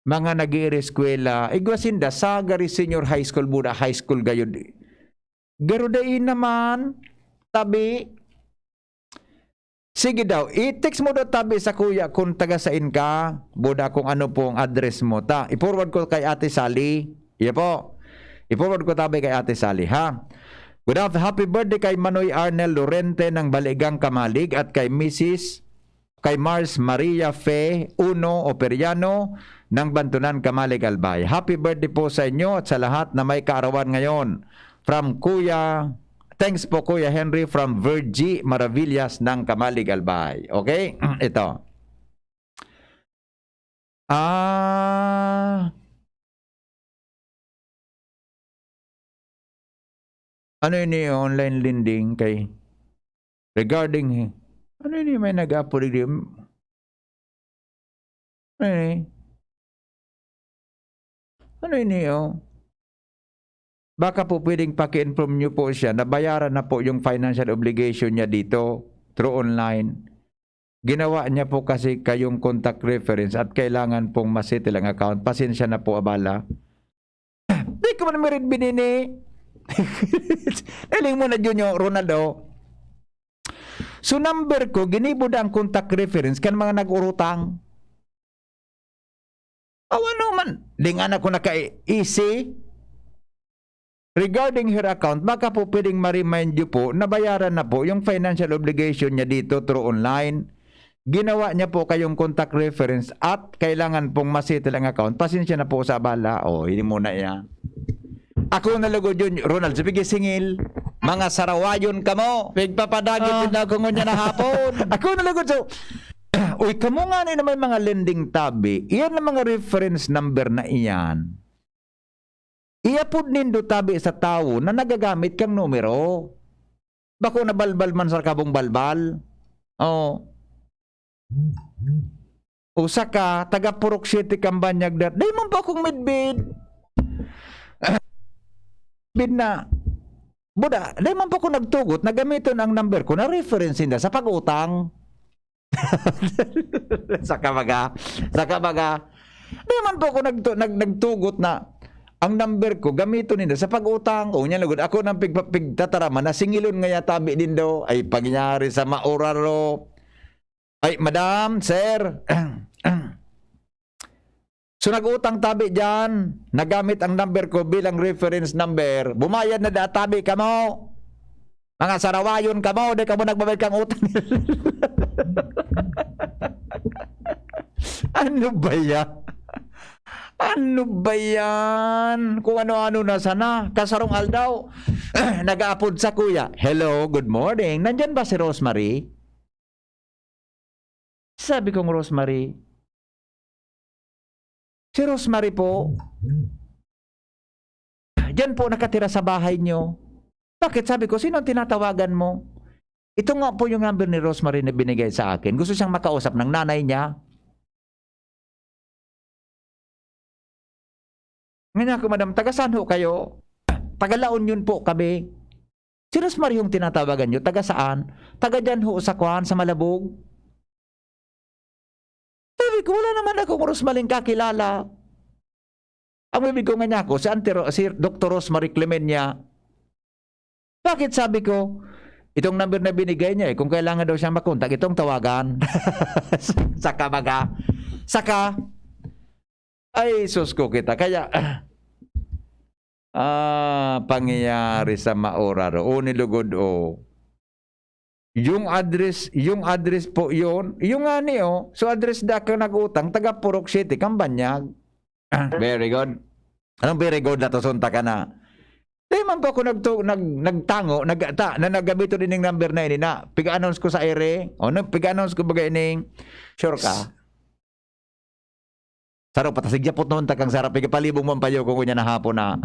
mga nag-iireskwela. Igwa sinda sa gari senior high school, buda high school gayod. Garo dai naman, tabi. Sige daw, i-text mo daw tabi sa kuya kung taga sain ka, buda kung ano pong address mo. Ta, i-forward ko kay Ate Sally. Iya po. I-forward ko tabi kay Ate Sally, ha? Good af-, happy birthday kay Manoy Arnel Lorente ng Baligang Kamalig at kay Missus, kay Mars Maria Fe Uno Operiano ng Bantunan, Kamalig, Albay. Happy birthday po sa inyo at sa lahat na may kaarawan ngayon. From Kuya, thanks po, Kuya Henry, from Virgie Maravillas ng Kamalig, Albay. Okay? Ito. Ah. Ano ini, online lending kay regarding, ano ini, may nag-apo digdi? Ano ini? Ano ini, oh? Baka po pwedeng paki-inform niyo po siya na bayaran na po yung financial obligation niya dito through online. Ginawa niya po kasi kayong contact reference at kailangan pong ma-settle ang account. Pasensya na po, abala. Di ko man mirid binini. Nahiling mo na, Junyo, Ronaldo. So, number ko, ginibo na ang contact reference kan mga nag-urutang. Aw, ano man, di nga na ko naka-easy. Regarding her account, baka po pwedeng ma-remind niyo po na bayaran na po yung financial obligation niya dito through online. Ginawa niya po kayong contact reference at kailangan pong ma-settle ang account. Pasensya na po sa abala. O, ini muna yan. Ako na lugod yun, Ronald. Sige, singil. Mga sarawayon kamo. Pigpapadagit Ah. din ako ngunyan na hapon. Ako na lugod. So, uy, kamo nga na may mga lending tabi. Iyan ang mga reference number na iyan. Iapod nindo tabi sa tawo na nagagamit kang numero. Bako na balbal man sa kabong balbal. Oh. Usa ka, taga Purok Siete kang Banyag dat. Dai man po akong midbid. Bid na. Buda, dai man po ako nagtugot na gamiton ang number ko na reference ninda sa pag-utang. Saka baga, saka baga. Dai man po ako nagtu-, nag-, nagtugot na ang number ko gamiton ninda sa pag-utang. O, niya lugod. Ako nang pigpa-, pigtataraman na singilon nga yatabi nindo. Ay, pangyari sa mauraro. Ay, madam, sir. So, nag-utang tabi diyan, nagamit ang number ko bilang reference number. Bumayad na da tabi kamo. Mga sarawayon kamo, di kamo nagbabayad kang utang. Ano ba yan? Ano ba yan? Kung ano-ano na sana. Kasarong aldaw, nag-aapod sa kuya, "Hello, good morning. Nandyan ba si Rosemary?" Sabi kong, "Rosemary." "Si Rosemary po, diyan po nakatira sa bahay niyo." "Bakit?" sabi ko, "Sino ang tinatawagan mo?" "Ito nga po yung number ni Rosemary na binigay sa akin. Gusto siyang makausap ng nanay niya." Ngayon ako, "Madam, taga saan ho kayo?" "Taga La Union po kami." "Si Rosemary yung tinatawagan nyo, taga saan?" "Taga dyan ho sa kwan, sa Malabog." Sabi ko, "Wala naman akong Rosemaryng kakilala." Ang ibig ko nga niya ako, si Auntie Ro-, si Doktor Rosemary Clemenia. "Bakit?" sabi ko, "Itong number na binigay niya eh, kung kailangan daw siyang makontak, itong tawagan." Saka baga, saka, ay, sus ko kita. Kaya, ah, pangyayari sa mauraro. O, nilugod, o. Yung address, yung address po yun. Yung nga ni, oh. So, address da ka nag-utang, taga Purok City, Kambanyag. Very good. Anong very good na to, sunta ka na? Di man po ako nagtu-, nag-, nagtango, nag-, ta-, na naggamito din yung number na ini na. Piga-announce ko sa ere. O, na, piga-announce ko baga ining, sure ka? Saro pa, ta, sige, puton ta kang sarap. Igapalibong man payo ko ngunyan na hapon na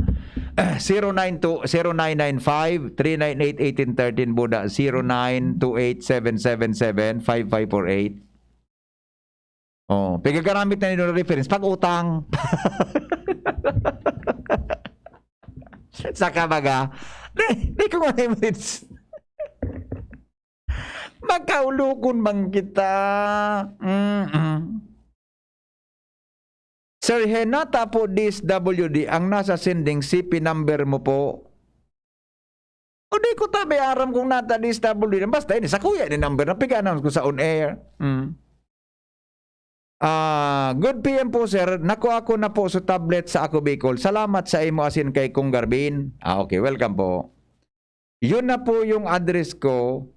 zero nine two, zero nine nine five, three nine eight, eighteen thirteen, Buda, zero nine two eight seven seven seven five five four eight. Oh, pigagaramit na nila reference pag utang. Saka baga, di, di ko nga minutes. Magkaulukon man kita. Mm-mm. Sir Henata po, D S W D, ang nasa sending C P number mo po. O di ko tabi aram kung nata D S W D. Basta ini, sa kuya ni number na piga-announce ko sa on air. Mm. Ah, good P M po, sir. Nakuha ko na po sa tablet sa Ako Bicol. Salamat sa imo asin kay Kong Garbin. Ah, okay. Welcome po. Yun na po yung address ko.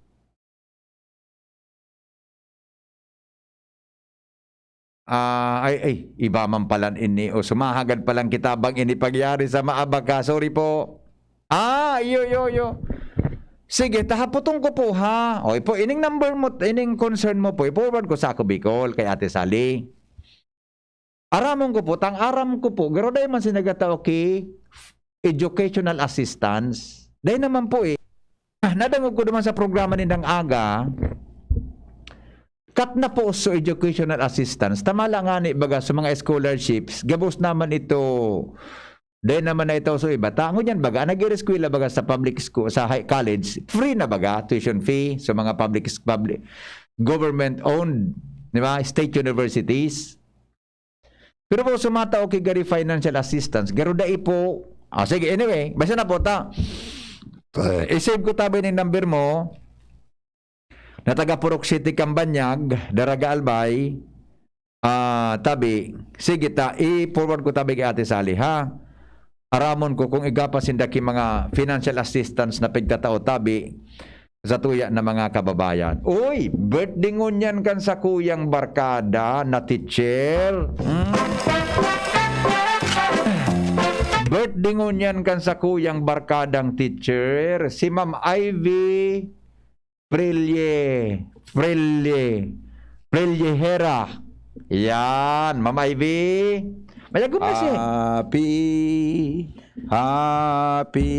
Ah, ay, ay, iba man palan ini o sumahagad palang kitabang ini pagyari sa maabak ka. Sorry po. Ah, iyo, iyo, iyo. Sige, tahapoton ko po, ha. O, ipo, ining number mo, ining concern mo po, i-forward ko sa Ako Bicol, kay Ate Sally. Aramon ko po, tang aram ko po, garo dai man siya nagatao ki educational assistance. Dai naman po eh. Ah, nadangog ko naman sa programa nindang aga, kat na po so educational assistance. Tama lang nga ni baga sa mga scholarships, gabos naman ito. Dai naman na ito so iba. Tango niyan baga, nag-ireskwela baga sa public school, sa high college, free na baga, tuition fee, sa mga public, public, government-owned, di ba, state universities. Pero po, sumata o kay gari financial assistance, garo dai po. Ah, sige, anyway, basta na po ta. Eh, i-save ko tabi ning number mo. Na taga Purok City, Kambanyag, Daraga Albay. Ah, tabi. Sige ta, i-forward ko tabi kay Ate Sally, ha? Aramon ko kung igapas sinda ki mga financial assistance na pigtatao tabi sa tuya na mga kababayan. Uy, birthday ngunyan kan sakuyang barkada na teacher. Hmm? Birthday ngunyan kan sakuyang barkadang teacher, si Ma'am Ivy Prilye, Prilye, Prilyehera. Yan, Ma'am Ivy. Mayagom na siya. Happy, happy,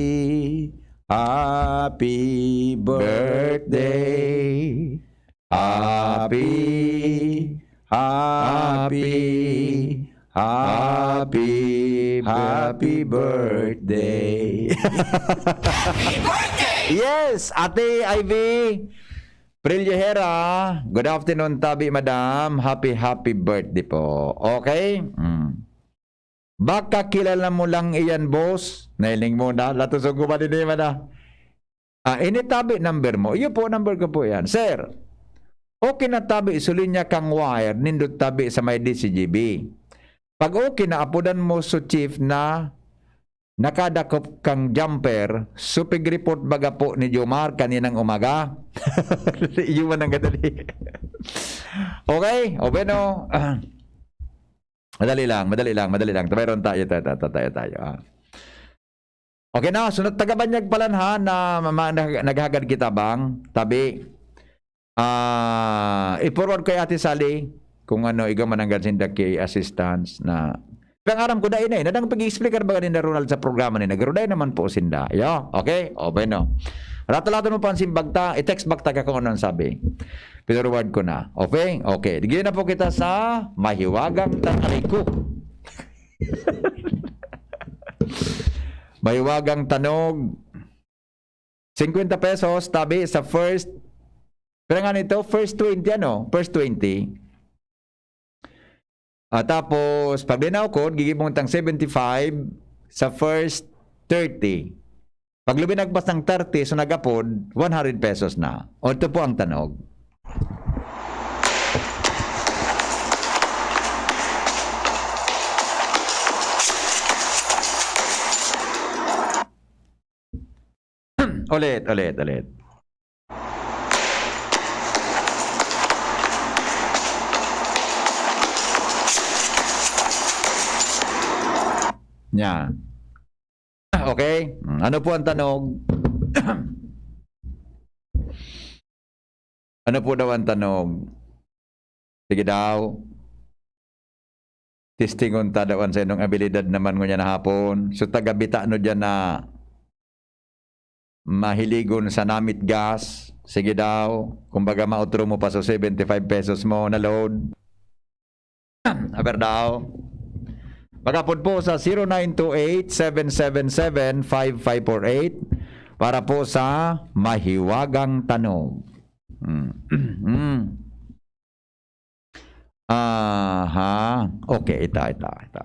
happy birthday. Happy, happy, happy, happy birthday. Yes, Ate Ivy Prillejera. Good afternoon, tabi, madam. Happy, happy birthday po. Okay? Mm. Baka kilala mo lang iyan, boss. Nailing mo na. Latusog ko ba din, eh, man, ah? Ah, ini tabi number mo. Iyo po, number ko po yan. Sir, okay na tabi, sulinya kang wire, nindot tabi sa may D C G B. Pag okay na, apodan mo so chief na nakadakop kang jumper, so pig-report baga po ni Jomar kaninang umaga. Iyo man ang gadali. Okay? O bueno, ah, madali lang, madali lang, madali lang. Tabayron tayo, tayo, tayo, tayo, tayo, ah. Okay na, sunod taga Banyag palan ha, na ma-, ma-, nag-, naghagad kita bang? Tabi. Ah, i-forward kay Ate Sally kung ano, iga mananggad sinda ki assistance na. Pero aram ko, dai na eh. Nadang pag-i-explicar ba ganin na Ronald sa programa ni Nagro? Dai naman po sinda. Yo, okay? O, bueno. Rato-lato mo pa ang simbag ta, i-text back ta ka kung ano ang sabi. Pinurward ko na. Okay? Okay. Di na po kita sa mahiwagang tanariku. Mahiwagang tanog. Singkwenta pesos, tabi sa first. Pero nga nito, first twenty, ano? First twenty. Ah, tapos, pag dinaw ko, gigibong tang seventy-five sa first thirty. Pag luminagpas ng thirty, so nagapod, one hundred pesos na. O, ito po ang tanog. Ulit, ulit, ulit. Yan. Okay? Ano po ang tanog? Ano po daw ang tanog? Sige daw. Testingon ta daw an saindong abilidad naman ngunyan na hapon. So, taga-Bitano diyan na mahiligon sa Namit Gas. Sige daw. Kumbaga, mautro mo pa so seventy-five pesos mo na load. Aber daw. Magapod po sa zero nine two eight, seven seven seven, five five four eight para po sa mahiwagang tanog. Mm. Mm. Aha. Okay, ito, ito, ito.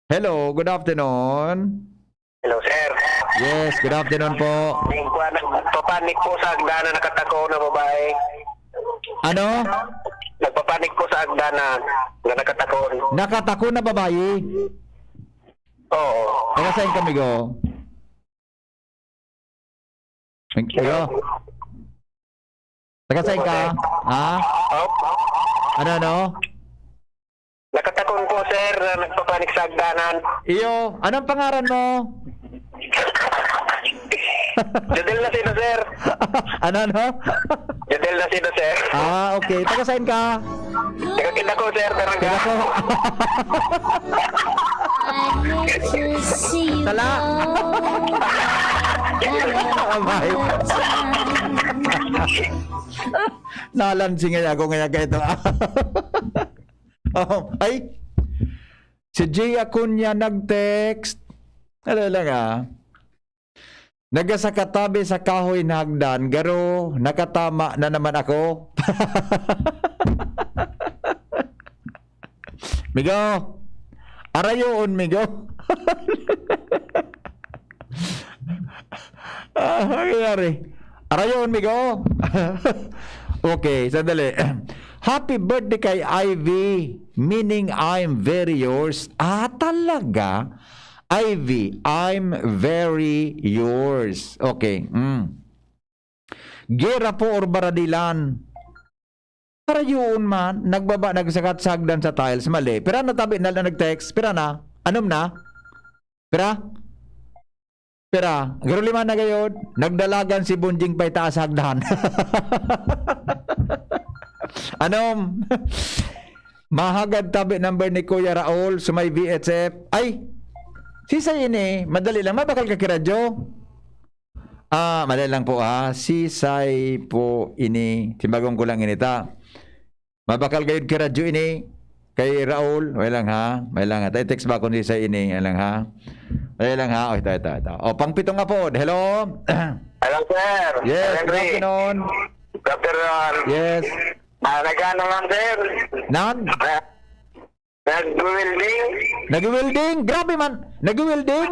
Hello, good afternoon. Hello, sir. Yes, good afternoon po. Yung kuwan, nagpapanik po sa hagdanan, nakatako na babae. Ano? Nagpapanik po sa hagdanan, na nakatakon. Nakatakon na babae? Oo. Taga saan ka, migo? Migo? Taga saan ka? Ha? Opo. Ano, ano? Nakatakon po, sir, na nagpapanik sa hagdanan. Iyo, anong pangaran mo? Jodel Nacido, sir. Ano, ano? Jodel Nacido, sir. Ah, okay. Taga saan ka? Taga Quindaco, sir, Barangay. Quindaco. Sala. Abay. Nalansing nga ako ngayon kaito. Oh, ay, si Jay Acuña nag-text. Ano lang, ah. Nagasakatabi sa kahoy na hagdan, garo, nakatama na naman ako. Migo, arayoon, migo. Ah, nangyayari. Arayoon, migo. Okay, sandali. Happy birthday kay Ivy, meaning I'm very yours. Ah, talaga? Ivy, I'm very yours. Okay. Mm. Gera po or baradilan? Karayoon man, nagbaba, nagsakat sa hagdan sa tiles, mali. Pira na tabi na lang nag-text? Pira na? Anom na? Pira? Pira? Garo lima na gayod, nagdalagan si Bonjing pa itaas hagdan. Anom? Mahagad tabi number ni Kuya Raul, sa may V H F. Ay! Sisay ini, madali lang, mabakal ka ki radyo. Ah, mali lang po, ha. Sisay po ini. Simbagong ko lang ini ta. Mabakal gayud ki radyo ini. Kay Raul, may lang, ha. May lang, ha. Tay text ba kung sisay ini? May lang, ha. May lang, ha. O, ito, ito, ito. O, pang pitong apod. Hello? Hello, sir. Yes, Sir good Henry. Afternoon. Good afternoon. Yes. Ah, nag-ano lang, sir? Nan? Ah, nag-welding? Nag-welding? Grabe man. Nag-welding?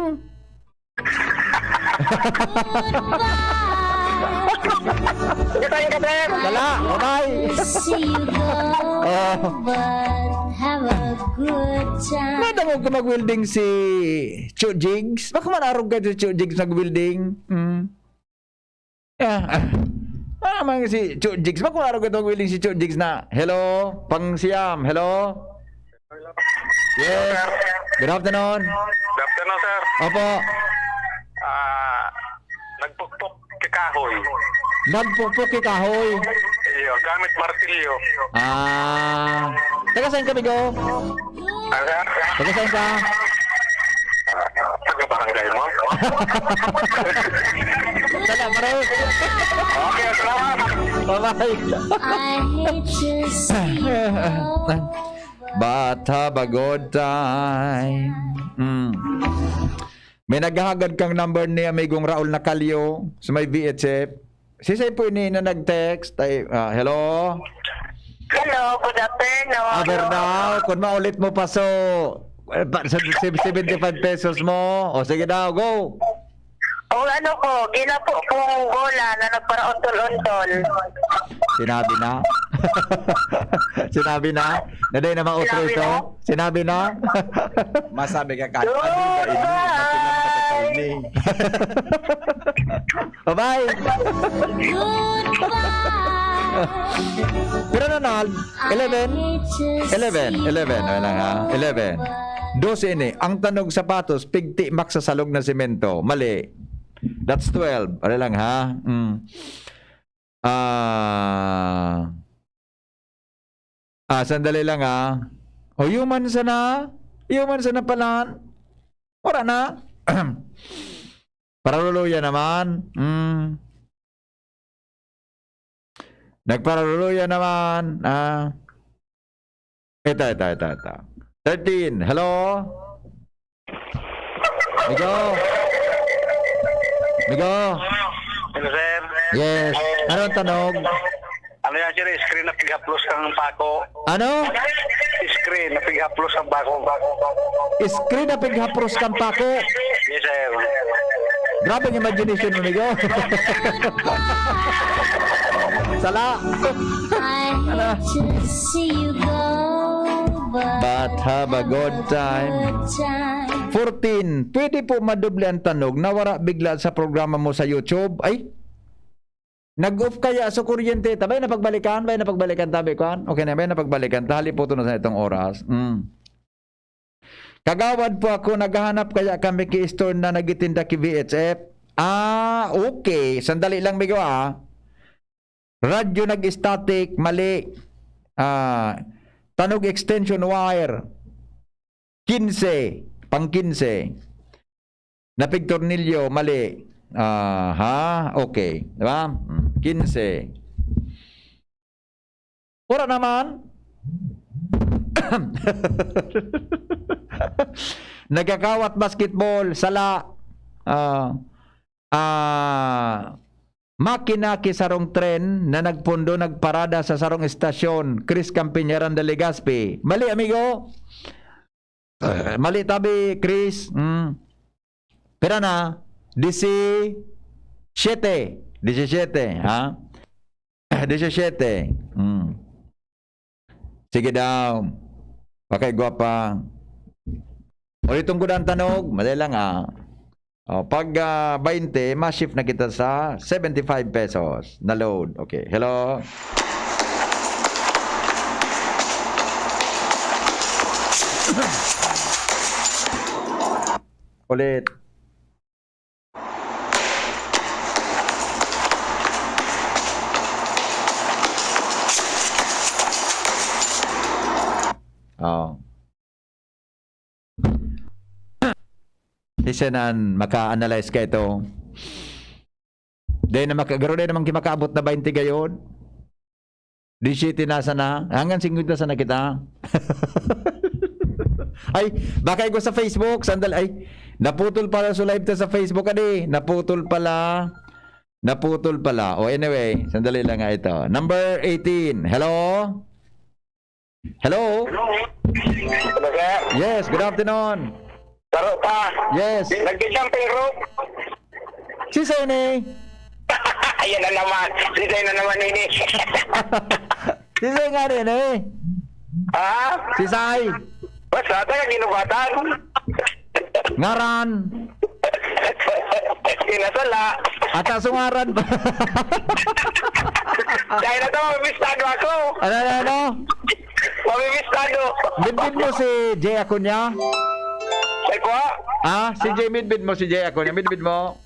Kita yung kape. Wala. Bye-bye. Oh. Nadangog ko mag-welding si Cho Jigs. Baka man arog ka si Cho Jigs mag-welding. Mm. Ah, ah. Ano naman si Cho Jigs? Baka man arog ka mag-welding si Cho Jigs na, "Hello, pang siyam, hello?" Yes. Good afternoon. Good afternoon, sir. Opo. Ah, nagpukpok ki kahoy. Nagpukpok ki kahoy. Iyo, gamit martilyo. Ah. Taga saan ka, migo? Ano, sir? Taga saan ka? Taga barangay mo? Wala, pare. Okay, salamat. Bye-bye. I hate to see you go, but have a good time. Mm. May naghahagad kang number ni Amigong Raul Nacalio sa may V H F. Sisay po ini na nag-text? Ay, ah, hello? Hello, good afternoon. Aber daw, kung maulit mo pa so, eh, pa, sa, sa seventy-five pesos mo. O, sige daw, go. Ang ano ko, ginapo kong bola na nagparauntol-untol. Sinabi na. Sinabi na. Naday na mautro Sinabi ito. Na? Sinabi na. Masabi ka, Kat. Ano ba ini? Matilang ka sa Tony. Bye-bye. Goodbye. Pero Ronald, eleven? Eleven, eleven. Wala nga. Eleven. Dose ini. Ang tanog sapatos, pigti maksasalog na semento. Mali. That's twelve. Ano lang, ha? Mm. Ah. Ah, sandali lang, ah. O, human sana. Human sana palan. Wala na. Paraluluya naman. Mm. Nagparaluluya naman. Ah. Ito, ito, ito, ito. Thirteen. Hello? Migo? Migo? Hello, sir. Yes. Ano ang tanog? Ano yan, sir? Screen na pighaplos kang pako. Ano? Screen na pighaplos kang pako. Screen na pighapros kang pako. Yes, sir. Grabe ang imagination mo, Migo. Sala. I hate to see you go, but But have a good time. Good time. Fourteen, pwede po madoble ang tanog na wara bigla sa programa mo sa YouTube? Ay, nag-off kaya sa kuryente. Ta, bay na pagbalikan, bay na pagbalikan, tabi, kwan? Okay na, bay na pagbalikan. Tahali po ito na sa itong oras. Mm. Kagawad po ako, naghahanap kaya kami ki store na nagitinda ki V H F. Ah, okay. Sandali lang, Migo, ah. Radyo nag-static, mali. Ah, tanog extension wire. Quince, pang quince. Napigtornilyo, mali. Ah, ha? Okay. Di ba? Mm, quince. Wala naman. Nagkakawat basketball, sala. Ah, ah, makina ki sarong tren na nagpundo, nagparada sa sarong estasyon, Chris Campiñaran de Legazpi. Mali, amigo. Ah, mali tabi, Chris. Mm. Pira na? Disi-, siyete. Disi-siyete, ha? Disi-siyete. Mm. Sige daw. Pakay gwapa. Uliton ko na ang tanog. Madali lang, ah. O, pag, ah, baynte, ma-shift na kita sa seventy-five pesos na load. Okay. Hello? Ulit. Oh. Isa na an maka-analyze ka ito. Dai na maka-, garo dai naman ki makaabot na baynte gayod. Disiyete na sana. Hanggang singkwenta sana kita. Ay, baka igo sa Facebook. Sandali. Ay, naputol pala sa live ta sa Facebook. Adi, naputol pala. Naputol pala. O, anyway, sandali lang nga ito. Number eighteen. Hello? Hello? Hello, sir. Yes, good afternoon. Saro pa. Yes. Nagja-jumping rope. Si Sene. Ayan na naman. Si Sene na naman ini. Si Sene nga rin eh. Ha? Si Sai. Basta, taga Ginubatan. Ngaran. Kinasala. Ata sungaran pa. Dahil na to, mamimistado ako. Ano, ano, ano? Mamimistado. Midbid mo si Jay Acuña? Ay, kwa? Ah, si Jay, midbid mo si Jay Acuña. Midbid mo?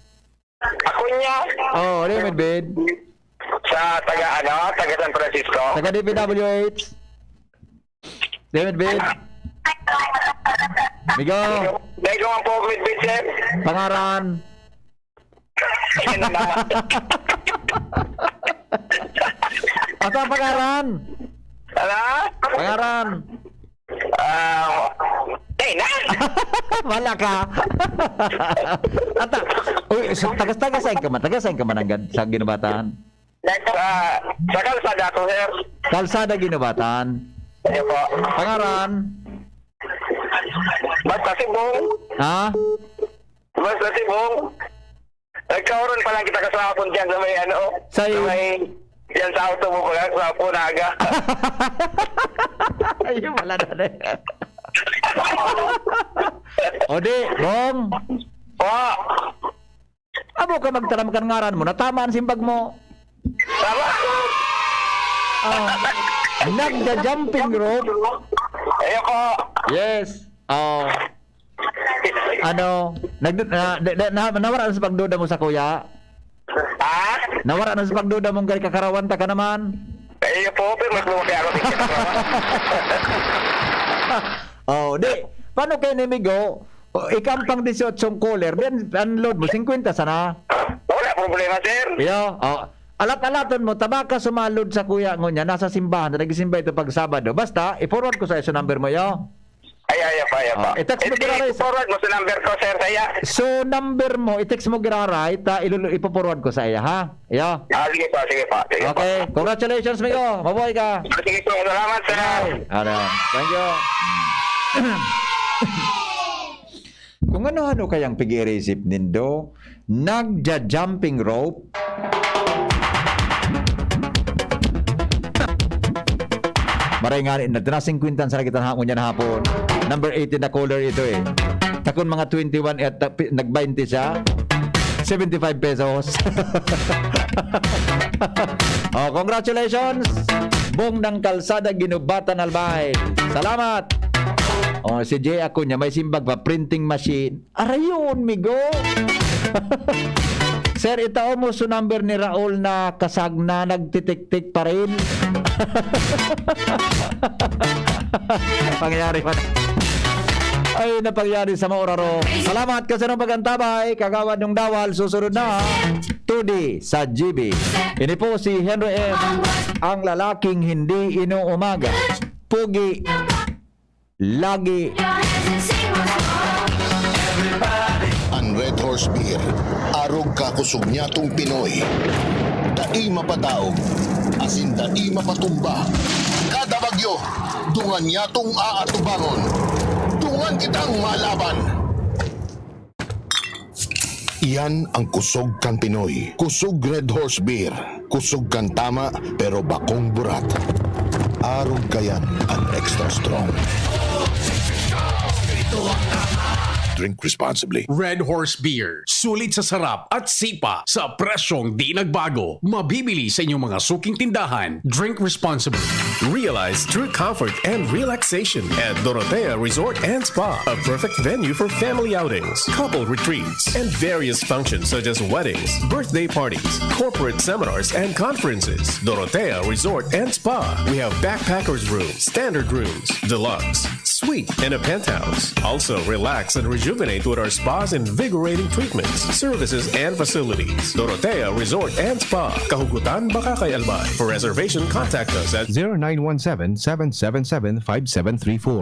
Acuña. Oh, ano yung midbid? Sa taga, ano, taga San Francisco. Taga D P W H. David Bid. Migo. Dai ko man po midbid, sir. Pangaran. Ayan na naman. Asa ang pangaran? Ano? Pangaran. Ah, dai na. Wala ka. Ata, uy, sa tagas-tagas, saan ka man? Taga saan ka man ang gad-, sa Ginubatan? Sa, sa kalsada ako, sir. Kalsada Ginubatan. Ayun po. Pangaran? Basta si Bong. Ha? Basta si Bong. Nagkaoron pa lang kita kasapon diyan sa may ano, Sa sa may, diyan sa auto mo pala, sa Punaga. Ayun, wala na na. O di, Bong. Po. Abo ka magtaram kan ngaran mo, natama an simbag mo. Tama. Ah, nagja-jumping rope. Ayoko. Yes. Oh. Ano? Nag, na, na, na, nawara na sa pagduda mo sa kuya? Ha? Nawara na sa pagduda mong gari kakarawan ta ka naman? Eh, iyo po, pero mas lumaki ako sa inyo. Oh, di. Paano kayo ni Migo? O, ikaw ang pang dieciocho caller, then ang load mo, singkwenta sana. Wala problema, sir. Iyo, oh. Alat-alaton mo, tabaka sumalod sa kuya ngunyan, nasa simbahan, nagsisimba ito pag Sabado. Basta, i-forward ko sa iso number mo, iyo. Ay, ay, apa, ay, apa. Oh, i-text mo, Hindi, giraray sa forward mo sa number ko, sir, saya. So, number mo, i-text mo, giraray, ta, ilulu-, ipo-forward ko sa iya, ha? Iyo. Ah, sige pa, sige pa, sige pa. Okay, congratulations, Migo. Mabuhay ka. Sige po, salamat, sir. Ano, thank you. Kung ano-ano kayang pig-iisip nindo, nagja-jumping rope. Maray nga, na, na singkwenta sa kita na ngunyan hapon. Number eighteen na caller ito eh. Takon mga twenty-one at uh, pi- nag-twenty siya. Seventy-five pesos. Oh, congratulations. Bong ng Kalsada, Ginubatan, Albay. Salamat. Oh, si Jay Acuña, may simbag pa, printing machine. Arayon, Migo. Sir, itao mo sa number ni Raul na kasag na nagtitiktik pa rin. Pangyayari man. Ay, napangyari sa mauraro. Salamat kasi ng pag-antabay. Kagawad ng Dawal, susunod na. Two D sa G B. Ini po si Henry M. Ang lalaking hindi inuumaga. Pugi. Lagi. An Red Horse Beer, arog ka kusog nyatong Pinoy. Dai mapadaog, asin dai mapatumba. Kada bagyo, dungan nyatong aatubangon. Dungan kitang malaban. Iyan ang kusog kan Pinoy. Kusog Red Horse Beer. Kusog kan tama, pero bakong burat. Arog kayan an extra strong. Drink responsibly. Red Horse Beer. Sulit sa sarap at sipa sa presyong di nagbago. Mabibili sa inyong mga suking tindahan. Drink responsibly. Realize true comfort and relaxation at Dorotea Resort and Spa, a perfect venue for family outings, couple retreats, and various functions such as weddings, birthday parties, corporate seminars, and conferences. Dorotea Resort and Spa. We have backpackers room, standard rooms, deluxe, suite, and a penthouse. Also, relax and rejuvenate with our spa's invigorating treatments, services, and facilities. Dorotea Resort and Spa, Kahugutan, Bacacay, Albay. For reservation, contact us at zero nine one seven, seven seven seven, five seven three four.